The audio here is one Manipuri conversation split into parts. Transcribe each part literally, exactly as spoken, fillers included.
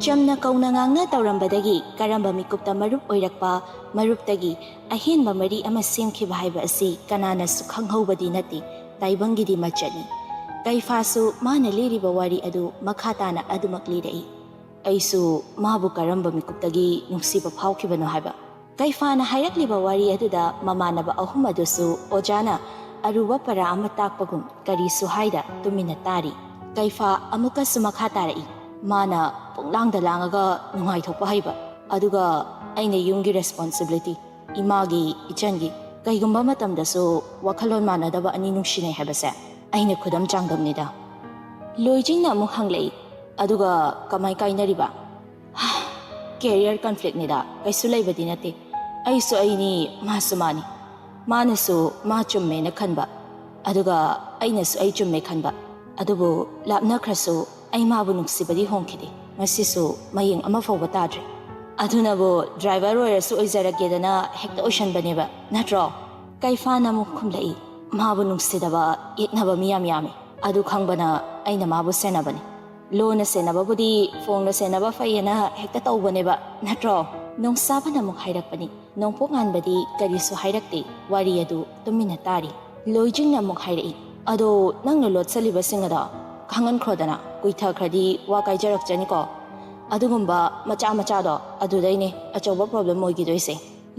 ꯆꯝꯅ ꯀꯧꯅ ꯉꯥꯡꯅ ꯇꯧꯔꯝꯕꯗꯒꯤ ꯀꯔꯝꯕ ꯃꯤꯀꯨꯞꯇ ꯃꯔꯨꯞ ꯑꯣꯏꯔꯛꯄ, ꯃꯔꯨꯞꯇꯒꯤ ꯑꯍꯦꯟꯕ ꯃꯔꯤ ꯑꯃ ꯁꯦꯝꯈꯤꯕ ꯍꯥꯏꯕ ꯑꯁꯤ ꯀꯅꯥꯅꯁꯨ ꯈꯪꯍꯧꯕꯗꯤ ꯅꯠꯇꯦ꯫ ꯇꯥꯏꯕꯪꯒꯤꯗꯤ ꯃꯆꯠꯅꯤ꯫ ꯀꯩꯐꯥꯁꯨ ꯃꯥꯅ ꯂꯤꯔꯤꯕ ꯋꯥꯔꯤ ꯑꯗꯨ ꯃꯈꯥ ꯇꯥꯅ ꯑꯗꯨꯃꯛ ꯂꯤꯔꯛꯏ꯫ ꯑꯩꯁꯨ ꯃꯥꯕꯨ ꯀꯔꯝꯕ ꯃꯤꯀꯨꯞꯇꯒꯤ ꯅꯨꯡꯁꯤꯕ ꯐꯥꯎꯈꯤꯕꯅꯣ ꯍꯥꯏꯕ꯫ ꯀꯩꯐꯥꯅ ꯍꯥꯏꯔꯛꯂꯤꯕ ꯋꯥꯔꯤ ꯑꯗꯨꯗ ꯃꯃꯥꯟꯅꯕ ꯑꯍꯨꯝ ꯑꯗꯨꯁꯨ ꯑꯣꯖꯥꯅ ꯑꯔꯨꯕ ꯄꯔꯥ ꯑꯃ ꯇꯥꯛꯄꯒꯨꯝ ꯀꯔꯤꯁꯨ ꯍꯥꯏꯗ ꯇꯨꯃꯤꯟꯅ ꯇꯥꯔꯤ꯫ ꯀꯩꯐꯥ ꯑꯃꯨꯛꯀꯁꯨ ꯃꯈꯥ ꯇꯥꯔꯛꯏ꯫ ꯃꯥꯅ ꯄꯨꯡꯂꯥꯡꯗ ꯂꯥꯡꯉꯒ ꯅꯨꯡꯉꯥꯏꯊꯣꯛꯄ ꯍꯩꯕ, ꯑꯗꯨꯒ ꯑꯩꯅ ꯌꯨꯝꯒꯤ responsibility, ꯏꯃꯥꯒꯤ, ꯏꯆꯟꯒꯤ, ꯀꯩꯒꯨꯝꯕ ꯃꯇꯝꯗꯁꯨ ꯋꯥꯈꯜꯂꯣꯟ ꯃꯥꯟꯅꯗꯕ ꯑꯅꯤ ꯅꯨꯡꯁꯤꯅꯩ ꯍꯥꯏꯕꯁꯦ ꯑꯩꯅ ꯈꯨꯗꯝ ꯆꯥꯡꯗꯝꯅꯤꯗ꯫ ꯂꯣꯏꯖꯤꯡꯅ ꯑꯃꯨꯛ ꯍꯪꯂꯛꯏ, ꯑꯗꯨꯒ ꯀꯃꯥꯏ ꯀꯥꯏꯅꯔꯤꯕ? Career conflictꯅꯤꯗ, ꯀꯩꯁꯨ ꯂꯩꯕꯗꯤ ꯅꯠꯇꯦ꯫ ꯑꯩꯁꯨ ꯑꯩꯅꯤ, ꯃꯥꯁꯨ ꯃꯥꯅꯤ꯫ ꯃꯥꯅꯁꯨ ꯃꯥ ꯆꯨꯝꯃꯦꯅ ꯈꯟꯕ, ꯑꯗꯨꯒ ꯑꯩꯅꯁꯨ ꯑꯩ ꯆꯨꯝꯃꯦ ꯈꯟꯕ꯫ ꯑꯗꯨꯕꯨ ꯂꯥꯞꯅꯈ꯭ꯔꯁꯨ ꯑꯩ ꯃꯥꯕꯨ ꯅꯨꯡꯁꯤꯕꯗꯤ ꯍꯣꯡꯈꯤꯗꯦ꯫ ꯉꯁꯤꯁꯨ ꯃꯌꯦꯡ ꯑꯃ ꯐꯥꯎꯕ ꯇꯥꯗ꯭ꯔꯤ꯫ ꯑꯗꯨꯅꯕꯨ driver ꯑꯣꯏꯔꯁꯨ ꯑꯣꯏꯖꯔꯒꯦꯗꯅ ꯍꯦꯛꯇ ꯑꯣꯏꯁꯟꯕꯅꯦꯕ, ꯅꯠꯇ꯭ꯔꯣ? ꯀꯩꯐꯥꯅ ꯑꯃꯨꯛ ꯈꯨꯝꯂꯛꯏ, ꯃꯥꯕꯨ ꯅꯨꯡꯁꯤꯗꯕ, ꯌꯦꯛꯅꯕ ꯃꯤ ꯌꯥꯝ ꯌꯥꯝꯃꯤ꯫ ꯑꯗꯨ ꯈꯪꯕꯅ ꯑꯩꯅ ꯃꯥꯕꯨ ꯁꯦꯟꯅꯕꯅꯤ꯫ ꯂꯣꯟꯅ ꯁꯦꯟꯅꯕꯕꯨꯗꯤ ꯐꯣꯡꯅ ꯁꯦꯟꯅꯕ ꯐꯩꯌꯦꯅ ꯍꯦꯛꯇ ꯇꯧꯕꯅꯦꯕ, ꯅꯠꯇ꯭ꯔꯣ? ꯅꯣꯡꯁꯥꯕꯅ ꯑꯃꯨꯛ ꯍꯥꯏꯔꯛꯄꯅꯤ, ꯅꯣꯡꯄꯣꯛ ꯉꯥꯟꯕꯗꯤ ꯀꯔꯤꯁꯨ ꯍꯥꯏꯔꯛꯇꯦ, ꯋꯥꯔꯤ ꯑꯗꯨ ꯇꯨꯃꯤꯟꯅ ꯇꯥꯔꯤ꯫ ꯂꯣꯏꯖꯤꯡꯅ ꯑꯃꯨꯛ ꯍꯥꯏꯔꯛꯏ, ꯑꯗꯣ ꯅꯪꯅ ꯂꯣꯠꯁꯜꯂꯤꯕꯁꯤꯡ ꯑꯗꯣ ꯈꯪꯍꯟꯈ꯭ꯔꯣꯗꯅ, ꯀꯨꯏꯊꯈ꯭ꯔꯗꯤ ꯋꯥ ꯀꯥꯏꯖꯔꯛꯆꯅꯤꯀꯣ꯫ ꯑꯗꯨꯒꯨꯝꯕ ꯃꯆꯥ ꯃꯆꯥꯗꯣ ꯑꯗꯨꯗꯩꯅꯦ ꯑꯆꯧꯕ problem ꯑꯣꯏꯈꯤꯗꯣꯏꯁꯦ꯫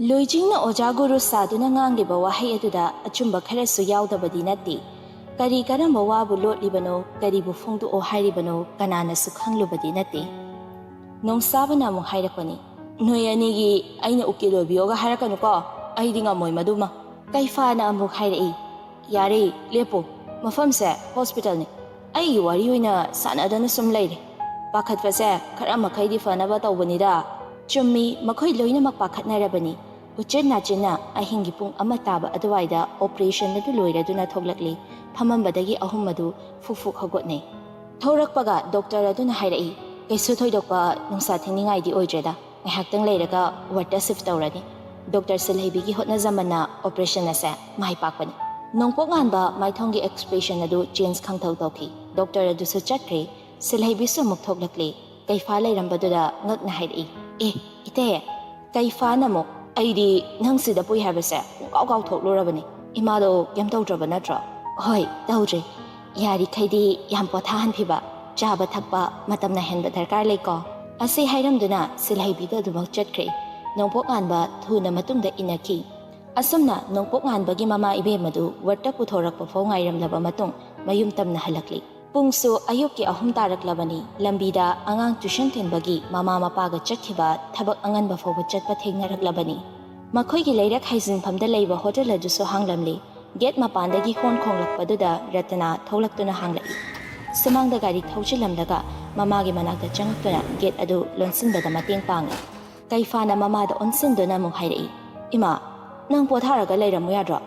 ꯂꯣꯏꯖꯤꯡꯅ ꯑꯣꯖꯥ ꯒꯨꯔꯨ ꯁꯥꯗꯨꯅ ꯉꯥꯡꯂꯤꯕ ꯋꯥꯍꯩ ꯑꯗꯨꯗ ꯑꯆꯨꯝꯕ ꯈꯔꯁꯨ ꯌꯥꯎꯗꯕꯗꯤ ꯅꯠꯇꯦ꯫ ꯀꯔꯤ ꯀꯔꯝꯕ ꯋꯥꯕꯨ ꯂꯣꯠꯂꯤꯕꯅꯣ, ꯀꯔꯤꯕꯨ ꯐꯣꯡꯗꯣꯛꯑꯣ ꯍꯥꯏꯔꯤꯕꯅꯣ, ꯀꯅꯥꯅꯁꯨ ꯈꯪꯂꯨꯕꯗꯤ ꯅꯠꯇꯦ꯫ ꯅꯣꯡꯁꯥꯕꯅ ꯑꯃꯨꯛ ꯍꯥꯏꯔꯛꯄꯅꯤ, ꯅꯣꯏ ꯑꯅꯤꯒꯤ ꯑꯩꯅ ꯎꯀꯤꯜ ꯑꯣꯏꯕꯤꯌꯣꯒ ꯍꯥꯏꯔꯛꯀꯅꯨꯀꯣ, ꯑꯩꯗꯤ ꯉꯝꯃꯣꯏ ꯃꯗꯨꯃ꯫ ꯀꯩꯐꯥꯅ ꯑꯃꯨꯛ ꯍꯥꯏꯔꯛꯏ, ꯌꯥꯔꯦ, ꯂꯦꯞꯄꯣ, ꯃꯐꯝꯁꯦ hospitalꯅꯤ꯫ ꯑꯩꯒꯤ ꯋꯥꯔꯤ ꯑꯣꯏꯅ ꯁꯥꯟꯅꯗꯅ ꯁꯨꯝ ꯂꯩꯔꯦ꯫ ꯄꯥꯈꯠꯄꯁꯦ ꯈꯔ ꯃꯈꯩꯗꯤ ꯐꯅꯕ ꯇꯧꯕꯅꯤꯗ꯫ ꯆꯨꯝꯃꯤ, ꯃꯈꯣꯏ ꯂꯣꯏꯅꯃꯛ ꯄꯥꯈꯠꯅꯔꯕꯅꯤ꯫ ꯎꯆꯤꯟ ꯅꯥꯆꯤꯟꯅ ꯑꯍꯤꯡꯒꯤ ꯄꯨꯡ ꯑꯃ ꯇꯥꯕ ꯑꯗꯨꯋꯥꯏꯗ operation ꯑꯗꯨ ꯂꯣꯏꯔꯗꯨꯅ ꯊꯣꯛꯂꯛꯂꯤ꯫ ꯐꯝꯃꯝꯕꯗꯒꯤ ꯑꯍꯨꯝ ꯑꯗꯨ ꯐꯨꯛ ꯐꯨꯛ ꯍꯧꯒꯠꯅꯩ꯫ ꯊꯣꯔꯛꯄꯒ doctor ꯑꯗꯨꯅ ꯍꯥꯏꯔꯛꯏ, ꯀꯩꯁꯨ ꯊꯣꯏꯗꯣꯛꯄ ꯅꯨꯡꯁꯥ ꯊꯤꯡꯅꯤꯡꯉꯥꯏꯗꯤ ꯑꯣꯏꯗ꯭ꯔꯦꯗ, ꯉꯥꯏꯍꯥꯛꯇꯪ ꯂꯩꯔꯒ wardꯇ shift ꯇꯧꯔꯅꯤ꯫ Doctor ꯁꯤꯜꯍꯩꯕꯤꯒꯤ ꯍꯣꯠꯅꯖꯃꯟꯅ operation ꯑꯁꯦ ꯃꯥꯏ ꯄꯥꯛꯄꯅꯤ꯫ ꯅꯣꯡꯄꯣꯛ ꯉꯥꯟꯕ ꯃꯥꯏꯊꯣꯡꯒꯤ expression ꯑꯗꯨ change ꯈꯪꯊꯧ ꯇꯧꯈꯤ꯫ Doctor ꯑꯗꯨꯁꯨ ꯆꯠꯈ꯭ꯔꯦ꯫ ꯁꯤꯜꯍꯩꯕꯤꯁꯨ ꯑꯃꯨꯛ ꯊꯣꯛꯂꯛꯂꯦ꯫ ꯀꯩꯐꯥ ꯂꯩꯔꯝꯕꯗꯨꯗ ꯉꯛꯅ ꯍꯥꯏꯔꯛꯏ, "ꯑꯦ, ꯏꯇꯩ!" ꯀꯩꯐꯥꯅ ꯑꯃꯨꯛ, "ꯑꯩꯗꯤ ꯅꯪ ꯁꯤꯗ ꯄꯨꯏ ꯍꯥꯏꯕꯁꯦ ꯄꯨꯡꯀꯥꯎ ꯀꯥꯎꯊꯣꯛꯂꯨꯔꯕꯅꯤ꯫ ꯏꯃꯥꯗꯣ ꯀꯩꯝ ꯇꯧꯗ꯭ꯔꯕ ꯅꯠꯇ꯭ꯔꯣ?" "ꯍꯣꯏ, ꯇꯧꯗ꯭ꯔꯤ꯫ ꯌꯥꯔꯤꯈꯩꯗꯤ ꯌꯥꯝ ꯄꯣꯊꯥꯍꯟꯈꯤꯕ, ꯆꯥꯕ ꯊꯛꯄ ꯃꯇꯝ ꯅꯥꯏꯍꯟꯕ ꯗꯔꯀꯥꯔ ꯂꯩꯀꯣ?" ꯑꯁꯤ ꯍꯥꯏꯔꯝꯗꯨꯅ ꯁꯤꯜꯍꯩꯕꯤꯗꯣ ꯑꯗꯨꯃꯛ ꯆꯠꯈ꯭ꯔꯦ꯫ ꯅꯣꯡꯄꯣꯛ ꯉꯥꯟꯕ ꯊꯨꯅ ꯃꯇꯨꯡꯗ ꯏꯟꯅꯈꯤ꯫ ꯑꯁꯨꯝꯅ ꯅꯣꯡꯄꯣꯛ ꯉꯥꯟꯕꯒꯤ ꯃꯃꯥ ꯏꯕꯦꯝꯃꯗꯨ ꯋꯥꯔꯠꯇ ꯄꯨꯊꯣꯔꯛꯄ ꯐꯥꯎ ꯉꯥꯏꯔꯝꯂꯕ ꯃꯇꯨꯡ ꯃꯌꯨꯝ ꯇꯝꯅ ꯍꯜꯂꯛꯂꯤ꯫ ꯄꯨꯡꯁꯨ ꯑꯌꯨꯛꯀꯤ ꯑꯍꯨꯝ ꯇꯥꯔꯛꯂꯕꯅꯤ꯫ ꯂꯝꯕꯤꯗ ꯑꯉꯥꯡ ꯇ꯭ꯌꯨꯁꯟ ꯊꯤꯟꯕꯒꯤ ꯃꯃꯥ ꯃꯄꯥꯒ ꯆꯠꯈꯤꯕ ꯊꯕꯛ ꯑꯉꯟꯕ ꯐꯥꯎꯕ ꯆꯠꯄ ꯊꯦꯡꯅꯔꯛꯂꯕꯅꯤ꯫ ꯃꯈꯣꯏꯒꯤ ꯂꯩꯔꯛ ꯍꯥꯏꯖꯤꯟꯐꯝꯗ ꯂꯩꯕ ꯍꯣꯇꯦꯜ ꯑꯗꯨꯁꯨ ꯍꯥꯡꯂꯝꯂꯤ꯫ ꯒꯦꯠ ꯃꯄꯥꯟꯗꯒꯤ ꯍꯣꯔꯟ ꯈꯣꯡꯂꯛꯄꯗꯨꯗ ꯔꯇꯅꯥ ꯊꯣꯛꯂꯛꯇꯨꯅ ꯍꯥꯡꯂꯛꯏ꯫ ꯁꯨꯃꯥꯡꯗ ꯒꯥꯔꯤ ꯊꯧꯖꯤꯜꯂꯝꯂꯒ ꯃꯃꯥꯒꯤ ꯃꯅꯥꯛꯇ ꯆꯪꯉꯛꯇꯨꯅ ꯒꯦꯠ ꯑꯗꯨ ꯂꯣꯟꯁꯤꯟꯕꯗ ꯃꯇꯦꯡ ꯄꯥꯡꯏ꯫ ꯀꯩꯐꯥꯅ ꯃꯃꯥꯗ ꯑꯣꯟꯁꯤꯟꯗꯨꯅ ꯑꯃꯨꯛ ꯍꯥꯏꯔꯛꯏ, "ꯏꯃꯥ, ꯅꯪ ꯄꯣꯊꯥꯔꯒ ꯂꯩꯔꯝꯃꯨ ꯌꯥꯗ꯭ꯔꯣ?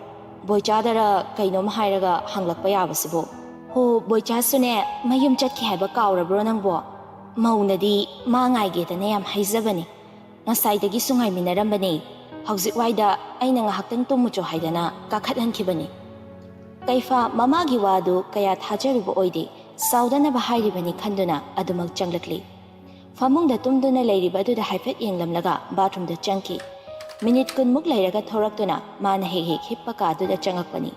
ꯕꯣꯏꯆꯥꯗꯔ ꯀꯩꯅꯣꯝ ꯍꯥꯏꯔꯒ ꯍꯪꯂꯛꯄ ꯌꯥꯕꯁꯤꯕꯨ?" "ꯍꯣ, ꯕꯣꯏꯆꯥꯁꯨꯅꯦ ꯃꯌꯨꯝ ꯆꯠꯈꯤ ꯍꯥꯏꯕ ꯀꯥꯎꯔꯕ꯭ꯔꯣ ꯅꯪꯕꯣ? ꯃꯧꯅꯗꯤ ꯃꯥ ꯉꯥꯏꯒꯦꯗꯅ ꯌꯥꯝ ꯍꯥꯏꯖꯕꯅꯤ꯫ ꯉꯁꯥꯏꯗꯒꯤꯁꯨ ꯉꯥꯏꯃꯤꯟꯅꯔꯝꯕꯅꯤ꯫ ꯍꯧꯖꯤꯛ ꯋꯥꯏꯗ ꯑꯩꯅ ꯉꯥꯏꯍꯥꯛꯇꯪ ꯇꯨꯝꯃꯨꯆꯣ ꯍꯥꯏꯗꯅ ꯀꯥꯈꯠꯍꯟꯈꯤꯕꯅꯤ꯫" ꯀꯩꯐꯥ ꯃꯃꯥꯒꯤ ꯋꯥꯗꯨ ꯀꯌꯥ ꯊꯥꯖꯔꯨꯕ ꯑꯣꯏꯗꯦ꯫ ꯁꯥꯎꯗꯅꯕ ꯍꯥꯏꯔꯤꯕꯅꯤ ꯈꯟꯗꯨꯅ ꯑꯗꯨꯃꯛ ꯆꯪꯂꯛꯂꯤ꯫ ꯐꯃꯨꯡꯗ ꯇꯨꯝꯗꯨꯅ ꯂꯩꯔꯤꯕ ꯑꯗꯨꯗ ꯍꯥꯏꯐꯦꯠ ꯌꯦꯡꯂꯝꯂꯒ ꯕꯥꯊꯔꯨꯝꯗ ꯆꯪꯈꯤ꯫ ꯃꯤꯅꯤꯠ ꯀꯨꯟꯃꯨꯛ ꯂꯩꯔꯒ ꯊꯣꯔꯛꯇꯨꯅ ꯃꯥꯅ ꯍꯦꯛ ꯍꯦꯛ ꯍꯤꯞꯄ ꯀꯥꯗꯨꯗ ꯆꯪꯉꯛꯄꯅꯤ꯫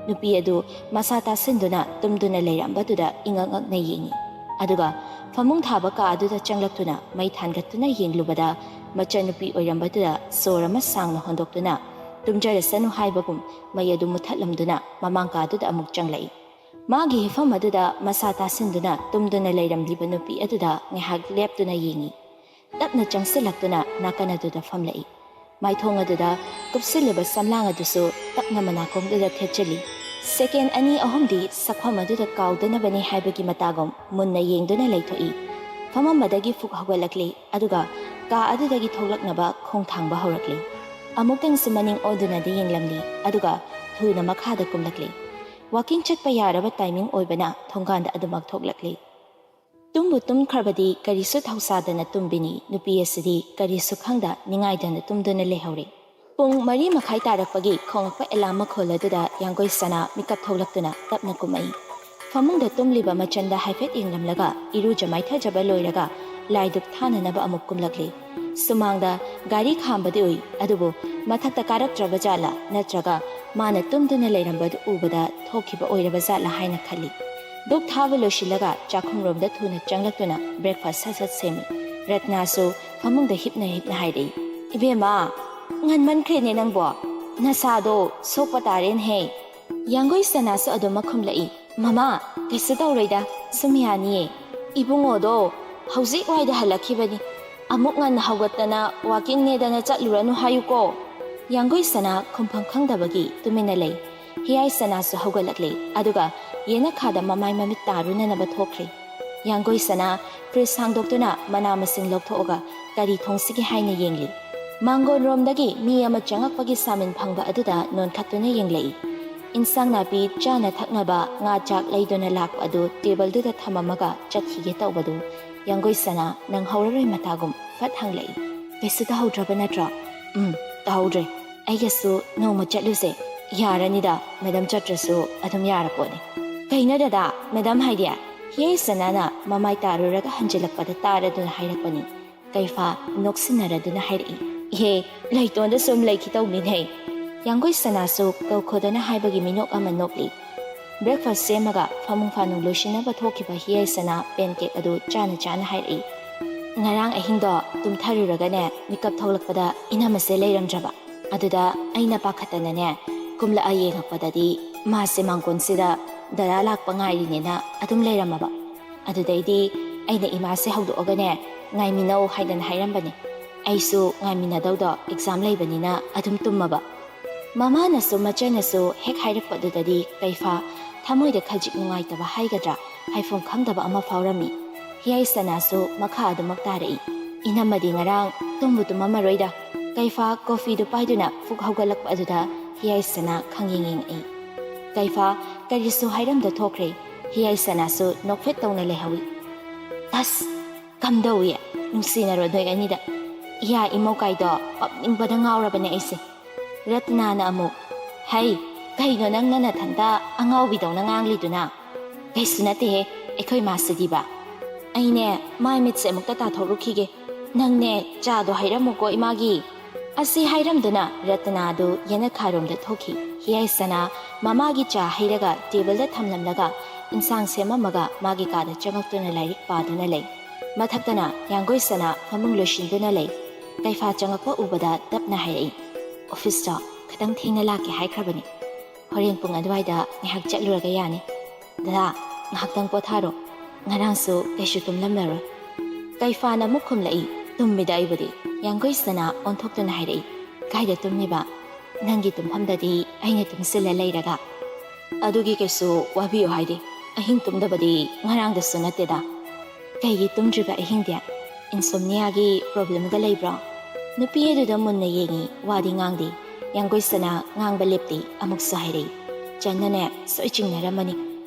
ꯅꯨꯄꯤ ꯑꯗꯨ ꯃꯁꯥ ꯇꯥꯁꯤꯟꯗꯨꯅ ꯇꯨꯝꯗꯨꯅ ꯂꯩꯔꯝꯕꯗꯨꯗ ꯏꯉꯛ ꯉꯛꯅ ꯌꯦꯡꯉꯤ꯫ ꯑꯗꯨꯒ ꯐꯃꯨꯡ ꯊꯥꯕ ꯀꯥ ꯑꯗꯨꯗ ꯆꯪꯂꯛꯇꯨꯅ ꯃꯩ ꯊꯥꯟꯒꯠꯇꯨꯅ ꯌꯦꯡꯂꯨꯕꯗ ꯃꯆꯟꯅꯨꯄꯤ ꯑꯣꯏꯔꯝꯕꯗꯨꯗ ꯁꯣꯔ ꯑꯃ ꯁꯥꯡꯅ ꯍꯣꯟꯗꯣꯛꯇꯨꯅ ꯇꯨꯝꯖꯔꯁꯅꯨ ꯍꯥꯏꯕꯒꯨꯝ ꯃꯩ ꯑꯗꯨ ꯃꯨꯊꯠꯂꯝꯗꯨꯅ ꯃꯃꯥꯡ ꯀꯥꯗꯨꯗ ꯑꯃꯨꯛ ꯆꯪꯂꯛꯏ꯫ ꯃꯥꯒꯤ ꯍꯤꯐꯝ ꯑꯗꯨꯗ ꯃꯁꯥ ꯇꯥꯁꯤꯟꯗꯨꯅ ꯇꯨꯝꯗꯨꯅ ꯂꯩꯔꯝꯂꯤꯕ ꯅꯨꯄꯤ ꯑꯗꯨꯗ ꯉꯥꯏꯍꯥꯛ ꯂꯦꯞꯇꯨꯅ ꯌꯦꯡꯉꯤ꯫ ꯇꯞꯅ ꯆꯪꯁꯤꯜꯂꯛꯇꯨꯅ ꯅꯥꯀꯟ ꯑꯗꯨꯗ ꯐꯝꯂꯛꯏ꯫ ꯃꯥꯏꯊꯣꯡ ꯑꯗꯨꯗ ꯀꯨꯞꯁꯤꯜꯂꯤꯕ ꯁꯝꯂꯥꯡ ꯑꯗꯨꯁꯨ ꯇꯞꯅ ꯃꯅꯥꯀꯣꯡꯗꯨꯗ ꯊꯦꯠꯆꯤꯜꯂꯤ꯫ ꯁꯦꯀꯦꯟ ꯑꯅꯤ ꯑꯍꯨꯝꯗꯤ ꯁꯛꯐꯝ ꯑꯗꯨꯗ ꯀꯥꯎꯗꯅꯕꯅꯤ ꯍꯥꯏꯕꯒꯤ ꯃꯇꯥꯒꯨꯝ ꯃꯨꯟꯅ ꯌꯦꯡꯗꯨꯅ ꯂꯩꯊꯣꯛꯏ꯫ ꯐꯝꯃꯝꯕꯗꯒꯤ ꯐꯨꯛ ꯍꯧꯒꯠꯂꯛꯂꯤ, ꯑꯗꯨꯒ ꯀꯥ ꯑꯗꯨꯗꯒꯤ ꯊꯣꯛꯂꯛꯅꯕ ꯈꯣꯡ ꯊꯥꯡꯕ ꯍꯧꯔꯛꯂꯤ꯫ ꯑꯃꯨꯛꯇꯪꯁꯨ ꯃꯅꯤꯡ ꯑꯣꯟꯗꯨꯅꯗꯤ ꯌꯦꯡꯂꯝꯂꯤ, ꯑꯗꯨꯒ ꯊꯨꯅ ꯃꯈꯥꯗ ꯀꯨꯝꯂꯛꯂꯤ꯫ ꯋꯥꯀꯤꯡ ꯆꯠꯄ ꯌꯥꯔꯕ ꯇꯥꯏꯃꯤꯡ ꯑꯣꯏꯕꯅ ꯊꯣꯡꯒꯥꯟꯗ ꯑꯗꯨꯃꯛ ꯊꯣꯛꯂꯛꯂꯤ꯫ ꯇꯨꯝꯕꯨ ꯇꯨꯝꯈ꯭ꯔꯕꯗꯤ ꯀꯔꯤꯁꯨ ꯊꯧꯁꯥꯗꯅ ꯇꯨꯝꯕꯤꯅꯤ꯫ ꯅꯨꯄꯤ ꯑꯁꯤꯗꯤ ꯀꯔꯤꯁꯨ ꯈꯪꯗ ꯅꯤꯡꯉꯥꯏꯗꯅ ꯇꯨꯝꯗꯨꯅ ꯂꯩꯍꯧꯔꯦ꯫ ꯄꯨꯡ ꯃꯔꯤ ꯃꯈꯥꯏ ꯇꯥꯔꯛꯄꯒꯤ ꯈꯣꯡꯂꯛꯄ ꯑꯦꯂꯥꯝ ꯃꯈꯣꯜ ꯑꯗꯨꯗ ꯌꯥꯡꯒꯣꯏ ꯁꯅꯥ ꯃꯤꯀꯞ ꯊꯣꯛꯂꯛꯇꯨꯅ ꯇꯞꯅ ꯀꯨꯝꯃꯛꯏ꯫ ꯐꯃꯨꯡꯗ ꯇꯨꯝꯂꯤꯕ ꯃꯆꯟꯗ ꯍꯥꯏꯐꯦꯠ ꯌꯦꯡꯂꯝꯂꯒ ꯏꯔꯨꯖ ꯃꯥꯏꯊꯖꯕ ꯂꯣꯏꯔꯒ ꯂꯥꯏꯗꯨꯛ ꯊꯥꯅꯅꯕ ꯑꯃꯨꯛ ꯀꯨꯝꯂꯛꯂꯤ꯫ ꯁꯨꯃꯥꯡꯗ ꯒꯥꯔꯤ ꯈꯥꯝꯕꯗꯤ ꯎꯏ, ꯑꯗꯨꯕꯨ ꯃꯊꯛꯇ ꯀꯥꯔꯛꯇ꯭ꯔꯕ ꯖꯥꯠꯂꯥ, ꯅꯠꯇ꯭ꯔꯒ ꯃꯥꯅ ꯇꯨꯝꯗꯨꯅ ꯂꯩꯔꯝꯕꯗꯨ ꯎꯕꯗ ꯊꯣꯛꯈꯤꯕ ꯑꯣꯏꯔꯕ ꯖꯥꯠꯂꯥ ꯍꯥꯏꯅ ꯈꯜꯂꯤ꯫ ꯗꯨꯛ ꯊꯥꯕ ꯂꯣꯏꯁꯤꯜꯂꯒ ꯆꯥꯛꯈꯨꯝꯔꯣꯝꯗ ꯊꯨꯅ ꯆꯪꯂꯛꯇꯨꯅ breakfast ꯁꯠ ꯁꯠ ꯁꯦꯝꯃꯤ꯫ ꯔꯠꯅꯥꯁꯨ ꯐꯃꯨꯡꯗ ꯍꯤꯞꯅ ꯍꯤꯞꯅ ꯍꯥꯏꯔꯛꯏ, "ꯏꯕꯦꯝꯃ, ꯉꯟꯃꯟꯈ꯭ꯔꯦꯅꯦ ꯅꯪꯕꯣ, ꯅꯁꯥꯗꯣ ꯁꯣꯛꯄ ꯇꯥꯔꯦꯅꯦꯍꯦ꯫" ꯌꯥꯡꯒꯣꯏ ꯁꯅꯥꯁꯨ ꯑꯗꯨꯝ ꯃꯈꯨꯝꯂꯛꯏ, "ꯃꯃꯥ, ꯀꯩꯁꯨ ꯇꯧꯔꯣꯏꯗ, ꯁꯨꯝ ꯌꯥꯅꯤꯌꯦ꯫ ꯏꯕꯨꯡꯉꯣꯗꯣ ꯍꯧꯖꯤꯛ ꯋꯥꯏꯗ ꯍꯜꯂꯛꯈꯤꯕꯅꯤ꯫ ꯑꯃꯨꯛ ꯉꯟꯅ ꯍꯧꯒꯠꯇꯅ walkingꯅꯦꯗꯅ ꯆꯠꯂꯨꯔꯅꯨ ꯍꯥꯏꯌꯨꯀꯣ꯫" ꯌꯥꯡꯒꯣꯏ ꯁꯅꯥ ꯈꯨꯝꯐꯝ ꯈꯪꯗꯕꯒꯤ ꯇꯨꯃꯤꯟꯅ ꯂꯩ꯫ ꯍꯤꯌꯥꯏ ꯁꯅꯥꯁꯨ ꯍꯧꯒꯠꯂꯛꯂꯦ, ꯑꯗꯨꯒ ꯌꯦꯅꯈꯥꯗ ꯃꯃꯥꯏ ꯃꯃꯤꯠ ꯇꯥꯔꯨꯅꯅꯕ ꯊꯣꯛꯈ꯭ꯔꯦ꯫ ꯌꯥꯡꯒꯣꯏ ꯁꯅꯥ fridge ꯍꯥꯡꯗꯣꯛꯇꯨꯅ ꯃꯅꯥ ꯃꯁꯤꯡ ꯂꯧꯊꯣꯛꯑꯒ ꯀꯔꯤ ꯊꯣꯡꯁꯤꯒꯦ ꯍꯥꯏꯅ ꯌꯦꯡꯂꯤ꯫ ꯃꯥꯡꯒꯣꯟꯔꯣꯝꯗꯒꯤ ꯃꯤ ꯑꯃ ꯆꯪꯉꯛꯄꯒꯤ ꯁꯥꯃꯤꯟ ꯐꯪꯕ ꯑꯗꯨꯗ ꯅꯣꯟꯈꯠꯇꯨꯅ ꯌꯦꯡꯂꯛꯏ꯫ ꯏꯟꯁꯥꯡ ꯅꯥꯄꯤ, ꯆꯥꯅ ꯊꯛꯅꯕ, ꯉꯥ ꯆꯥꯛ ꯂꯩꯗꯨꯅ ꯂꯥꯛꯄ ꯑꯗꯨ tableꯗꯨꯗ ꯊꯝꯃꯝꯃꯒ ꯆꯠꯈꯤꯒꯦ ꯇꯧꯕꯗꯨ, ꯌꯥꯡꯒꯣꯏ ꯁꯅꯥ ꯅꯪꯍꯧꯔꯔꯣꯏ ꯃꯇꯥꯒꯨꯝ ꯐꯠ ꯍꯪꯂꯛꯏ, "ꯀꯩꯁꯨ ꯇꯧꯍꯧꯗ꯭ꯔꯕ ꯅꯠꯇ꯭ꯔꯣ?" "ꯎꯝ, ꯇꯧꯍꯧꯗ꯭ꯔꯦ꯫ ꯑꯩꯒꯁꯨ ꯅꯣꯡꯃ ꯆꯠꯂꯨꯁꯦ꯫ ꯌꯥꯔꯅꯤꯗ, madam ꯆꯠꯇ꯭ꯔꯁꯨ ꯑꯗꯨꯝ ꯌꯥꯔꯄꯣꯠꯅꯤ꯫" "ꯀꯩꯅꯣ ꯗꯗꯥ, madam ꯍꯥꯏꯗꯤ?" ꯍꯤꯌꯥꯏ ꯁꯅꯥꯅ ꯃꯃꯥꯏ ꯇꯥꯔꯨꯔꯒ ꯍꯟꯖꯤꯜꯂꯛꯄꯗ ꯇꯥꯔꯗꯨꯅ ꯍꯥꯏꯔꯛꯄꯅꯤ꯫ ꯀꯩꯐꯥ ꯅꯣꯛꯁꯤꯟꯅꯔꯗꯨꯅ ꯍꯥꯏꯔꯛꯏ, "ꯏꯍꯦ, ꯂꯩꯇꯣꯟꯗ ꯁꯨꯝ ꯂꯩꯈꯤ ꯇꯧꯕꯅꯤꯅꯦ꯫" ꯌꯥꯡꯒꯣꯏ ꯁꯅꯥꯁꯨ ꯀꯧꯈꯣꯗꯅ ꯍꯥꯏꯕꯒꯤ ꯃꯤꯅꯣꯛ ꯑꯃ ꯅꯣꯛꯂꯤ꯫ Breakfast ꯁꯦꯝꯃꯒ ꯐꯃꯨꯡ ꯐꯥꯅꯨꯡ ꯂꯣꯏꯁꯤꯟꯅꯕ ꯊꯣꯛꯈꯤꯕ ꯍꯤꯌꯥꯏ ꯁꯅꯥ pancake ꯑꯗꯨ ꯆꯥꯅ ꯆꯥꯅ ꯍꯥꯏꯔꯛꯏ, "ꯉꯔꯥꯡ ꯑꯍꯤꯡꯗꯣ ꯇꯨꯝꯊꯔꯨꯔꯒꯅꯦ, ꯃꯤꯀꯞ ꯊꯣꯛꯂꯛꯄꯗ ꯏꯅꯝꯃꯁꯦ ꯂꯩꯔꯝꯗ꯭ꯔꯕ꯫ ꯑꯗꯨꯗ ꯑꯩꯅ ꯄꯥꯈꯠꯇꯅꯅꯦ, ꯀꯨꯝꯂꯛꯑ ꯌꯦꯡꯉꯛꯄꯗꯗꯤ ꯃꯥꯁꯦ ꯃꯥꯡꯒꯣꯟꯁꯤꯗ ꯗꯗꯥ ꯂꯥꯛꯄ ꯉꯥꯏꯔꯤꯅꯦꯅ ꯑꯗꯨꯝ ꯂꯩꯔꯝꯃꯕ꯫ ꯑꯗꯨꯗꯩꯗꯤ ꯑꯩꯅ ꯏꯃꯥꯁꯦ ꯍꯧꯗꯣꯛꯑꯒꯅꯦ, ꯉꯥꯏꯃꯤꯟꯅꯧ ꯍꯥꯏꯗꯅ ꯍꯥꯏꯔꯝꯕꯅꯦ꯫ ꯑꯩꯁꯨ ꯉꯥꯏꯃꯤꯟꯅꯗꯧꯗꯣ exam ꯂꯩꯕꯅꯤꯅ ꯑꯗꯨꯝ ꯇꯨꯝꯃꯕ꯫" ꯃꯃꯥꯅꯁꯨ ꯃꯆꯟꯅꯁꯨ ꯍꯦꯛ ꯍꯥꯏꯔꯛꯄꯗꯨꯗꯗꯤ ꯀꯩꯐꯥ ꯊꯃꯣꯏꯗ ꯈꯖꯤꯛ ꯅꯨꯡꯉꯥꯏꯇꯕ ꯍꯥꯏꯒꯗ꯭ꯔꯥ, ꯍꯥꯏꯐꯝ ꯈꯪꯗꯕ ꯑꯃ ꯐꯥꯎꯔꯝꯃꯤ꯫ ꯍꯤꯌꯥꯏ ꯁꯅꯥꯁꯨ ꯃꯈꯥ ꯑꯗꯨꯃꯛ ꯇꯥꯔꯛꯏ, "ꯏꯅꯝꯃꯗꯤ ꯉꯔꯥꯡ ꯇꯨꯝꯕꯨ ꯇꯨꯝꯃꯝꯃꯔꯣꯏꯗ꯫" ꯀꯩꯐꯥ coffeeꯗꯨ ꯄꯥꯏꯗꯨꯅ ꯐꯨꯛ ꯍꯧꯒꯠꯂꯛꯄ ꯑꯗꯨꯗ ꯍꯤꯌꯥꯏ ꯁꯅꯥ ꯈꯪꯌꯦꯡ ꯌꯦꯡꯉꯛꯏ꯫ ꯀꯩꯐꯥ ꯀꯔꯤꯁꯨ ꯍꯥꯏꯔꯝꯗ ꯊꯣꯛꯈ꯭ꯔꯦ꯫ ꯍꯤꯌꯥꯏ ꯁꯅꯥꯁꯨ ꯅꯣꯛꯐꯦꯠ ꯇꯧꯅ ꯂꯩꯍꯧꯏ꯫ "ꯑꯁ, ꯀꯝꯗꯧꯏ? ꯅꯨꯡꯁꯤꯅꯔꯣ ꯅꯣꯏ ꯑꯅꯤꯗ꯫ ꯏꯌꯥ ꯏꯃꯧꯀꯥꯏꯗꯣ ꯄꯛꯅꯤꯡꯕꯗ ꯉꯥꯎꯔꯕꯅꯦ ꯑꯩꯁꯦ꯫" ꯔꯠꯅꯥꯅ ꯑꯃꯨꯛ, "ꯍꯩ, ꯀꯩꯅꯣ ꯅꯪꯅ ꯅꯊꯟꯇ ꯑꯉꯥꯎꯕꯤꯗꯧꯅ ꯉꯥꯡꯂꯤꯗꯨꯅ?" "ꯀꯩꯁꯨ ꯅꯠꯇꯦꯍꯦ, ꯑꯩꯈꯣꯏ ꯃꯥꯁꯤꯗꯤꯕ꯫" "ꯑꯩꯅꯦ ꯃꯥꯏ ꯃꯤꯠꯁꯦ ꯑꯃꯨꯛꯇ ꯇꯥꯊꯣꯛꯂꯨꯈꯤꯒꯦ꯫ ꯅꯪꯅꯦ ꯆꯥꯗꯣ ꯍꯩꯔꯝꯃꯨꯀꯣ ꯏꯃꯥꯒꯤ"꯫ ꯑꯁꯤ ꯍꯥꯏꯔꯝꯗꯨꯅ ꯔꯇꯅꯥꯗꯨ ꯌꯦꯅꯈꯥꯔꯣꯝꯗ ꯊꯣꯛꯈꯤ꯫ ꯍꯤꯌꯥꯏꯁꯅꯥ ꯃꯃꯥꯒꯤ ꯆꯥ ꯍꯩꯔꯒ ꯇꯦꯕꯜꯗ ꯊꯝꯂꯝꯂꯒ ꯏꯟꯁꯥꯡ ꯁꯦꯝꯃꯝꯃꯒ ꯃꯥꯒꯤ ꯀꯥꯗ ꯆꯪꯉꯛꯇꯨꯅ ꯂꯥꯏꯔꯤꯛ ꯄꯥꯗꯨꯅ ꯂꯩ꯫ ꯃꯊꯛꯇꯅ ꯌꯥꯡꯒꯣꯏꯁꯅꯥ ꯐꯃꯨꯡ ꯂꯣꯏꯁꯤꯟꯗꯨꯅ ꯂꯩ꯫ ꯀꯩꯐꯥ ꯆꯪꯉꯛꯄ ꯎꯕꯗ ꯇꯞꯅ ꯍꯥꯏꯔꯛꯏ, "ꯑꯣꯐꯤꯁꯇꯣ ꯈꯤꯇꯪ ꯊꯦꯡꯅ ꯂꯥꯛꯀꯦ ꯍꯥꯏꯈ꯭ꯔꯕꯅꯤ꯫ ꯍꯣꯔꯦꯟ ꯄꯨꯡ ꯑꯗꯨꯋꯥꯏꯗ ꯉꯥꯏꯍꯥꯛ ꯆꯠꯂꯨꯔꯒ ꯌꯥꯅꯤ꯫ ꯗꯗꯥ, ꯉꯥꯏꯍꯥꯛꯇꯪ ꯄꯣꯊꯥꯔꯣ꯫ ꯉꯔꯥꯡꯁꯨ ꯀꯩꯁꯨ ꯇꯨꯝꯂꯝꯂꯔꯣꯏ"꯫ ꯀꯩꯐꯥꯅ ꯑꯃꯨꯛ ꯈꯨꯝꯂꯛꯏ, "ꯇꯨꯝꯃꯤꯗ ꯑꯩꯕꯨꯗꯤ"꯫ ꯌꯥꯡꯒꯣꯏꯁꯅꯥ ꯑꯣꯟꯊꯣꯛꯇꯨꯅ ꯍꯥꯏꯔꯛꯏ, "ꯀꯥꯏꯗ ꯇꯨꯝꯃꯤꯕ? ꯅꯪꯒꯤ ꯇꯨꯝꯐꯝꯗꯗꯤ ꯑꯩꯅ ꯇꯨꯝꯁꯤꯜꯂ ꯂꯩꯔꯒ"꯫ "ꯑꯗꯨꯒꯤ ꯀꯩꯁꯨ ꯋꯥꯕꯤꯌꯨ ꯍꯥꯏꯗꯦ꯫ ꯑꯍꯤꯡ ꯇꯨꯝꯗꯕꯗꯤ ꯉꯔꯥꯡꯗꯁꯨ ꯅꯠꯇꯦꯗ"꯫ "ꯀꯩꯒꯤ ꯇꯨꯝꯗ꯭ꯔꯤꯕ ꯑꯍꯤꯡꯗꯤ? ꯏꯟꯁꯣꯝꯅꯤꯌꯥꯒꯤ ꯄ꯭ꯔꯣꯕ꯭ꯂꯦꯝꯒ ꯂꯩꯕ꯭ꯔꯣ?" ꯅꯨꯄꯤ ꯑꯗꯨꯗ ꯃꯨꯟꯅ ꯌꯦꯡꯉꯤ, ꯋꯥꯗꯤ ꯉꯥꯡꯗꯦ꯫ ꯌꯥꯡꯒꯣꯏꯁꯅꯥ ꯉꯥꯡꯕ ꯂꯦꯞꯇꯦ, ꯑꯃꯨꯛꯁꯨ ꯍꯥꯏꯔꯛꯏ, "ꯆꯟꯅꯅꯦ ꯁꯣꯏ ꯆꯤꯡꯅꯔꯝꯃꯅꯤ꯫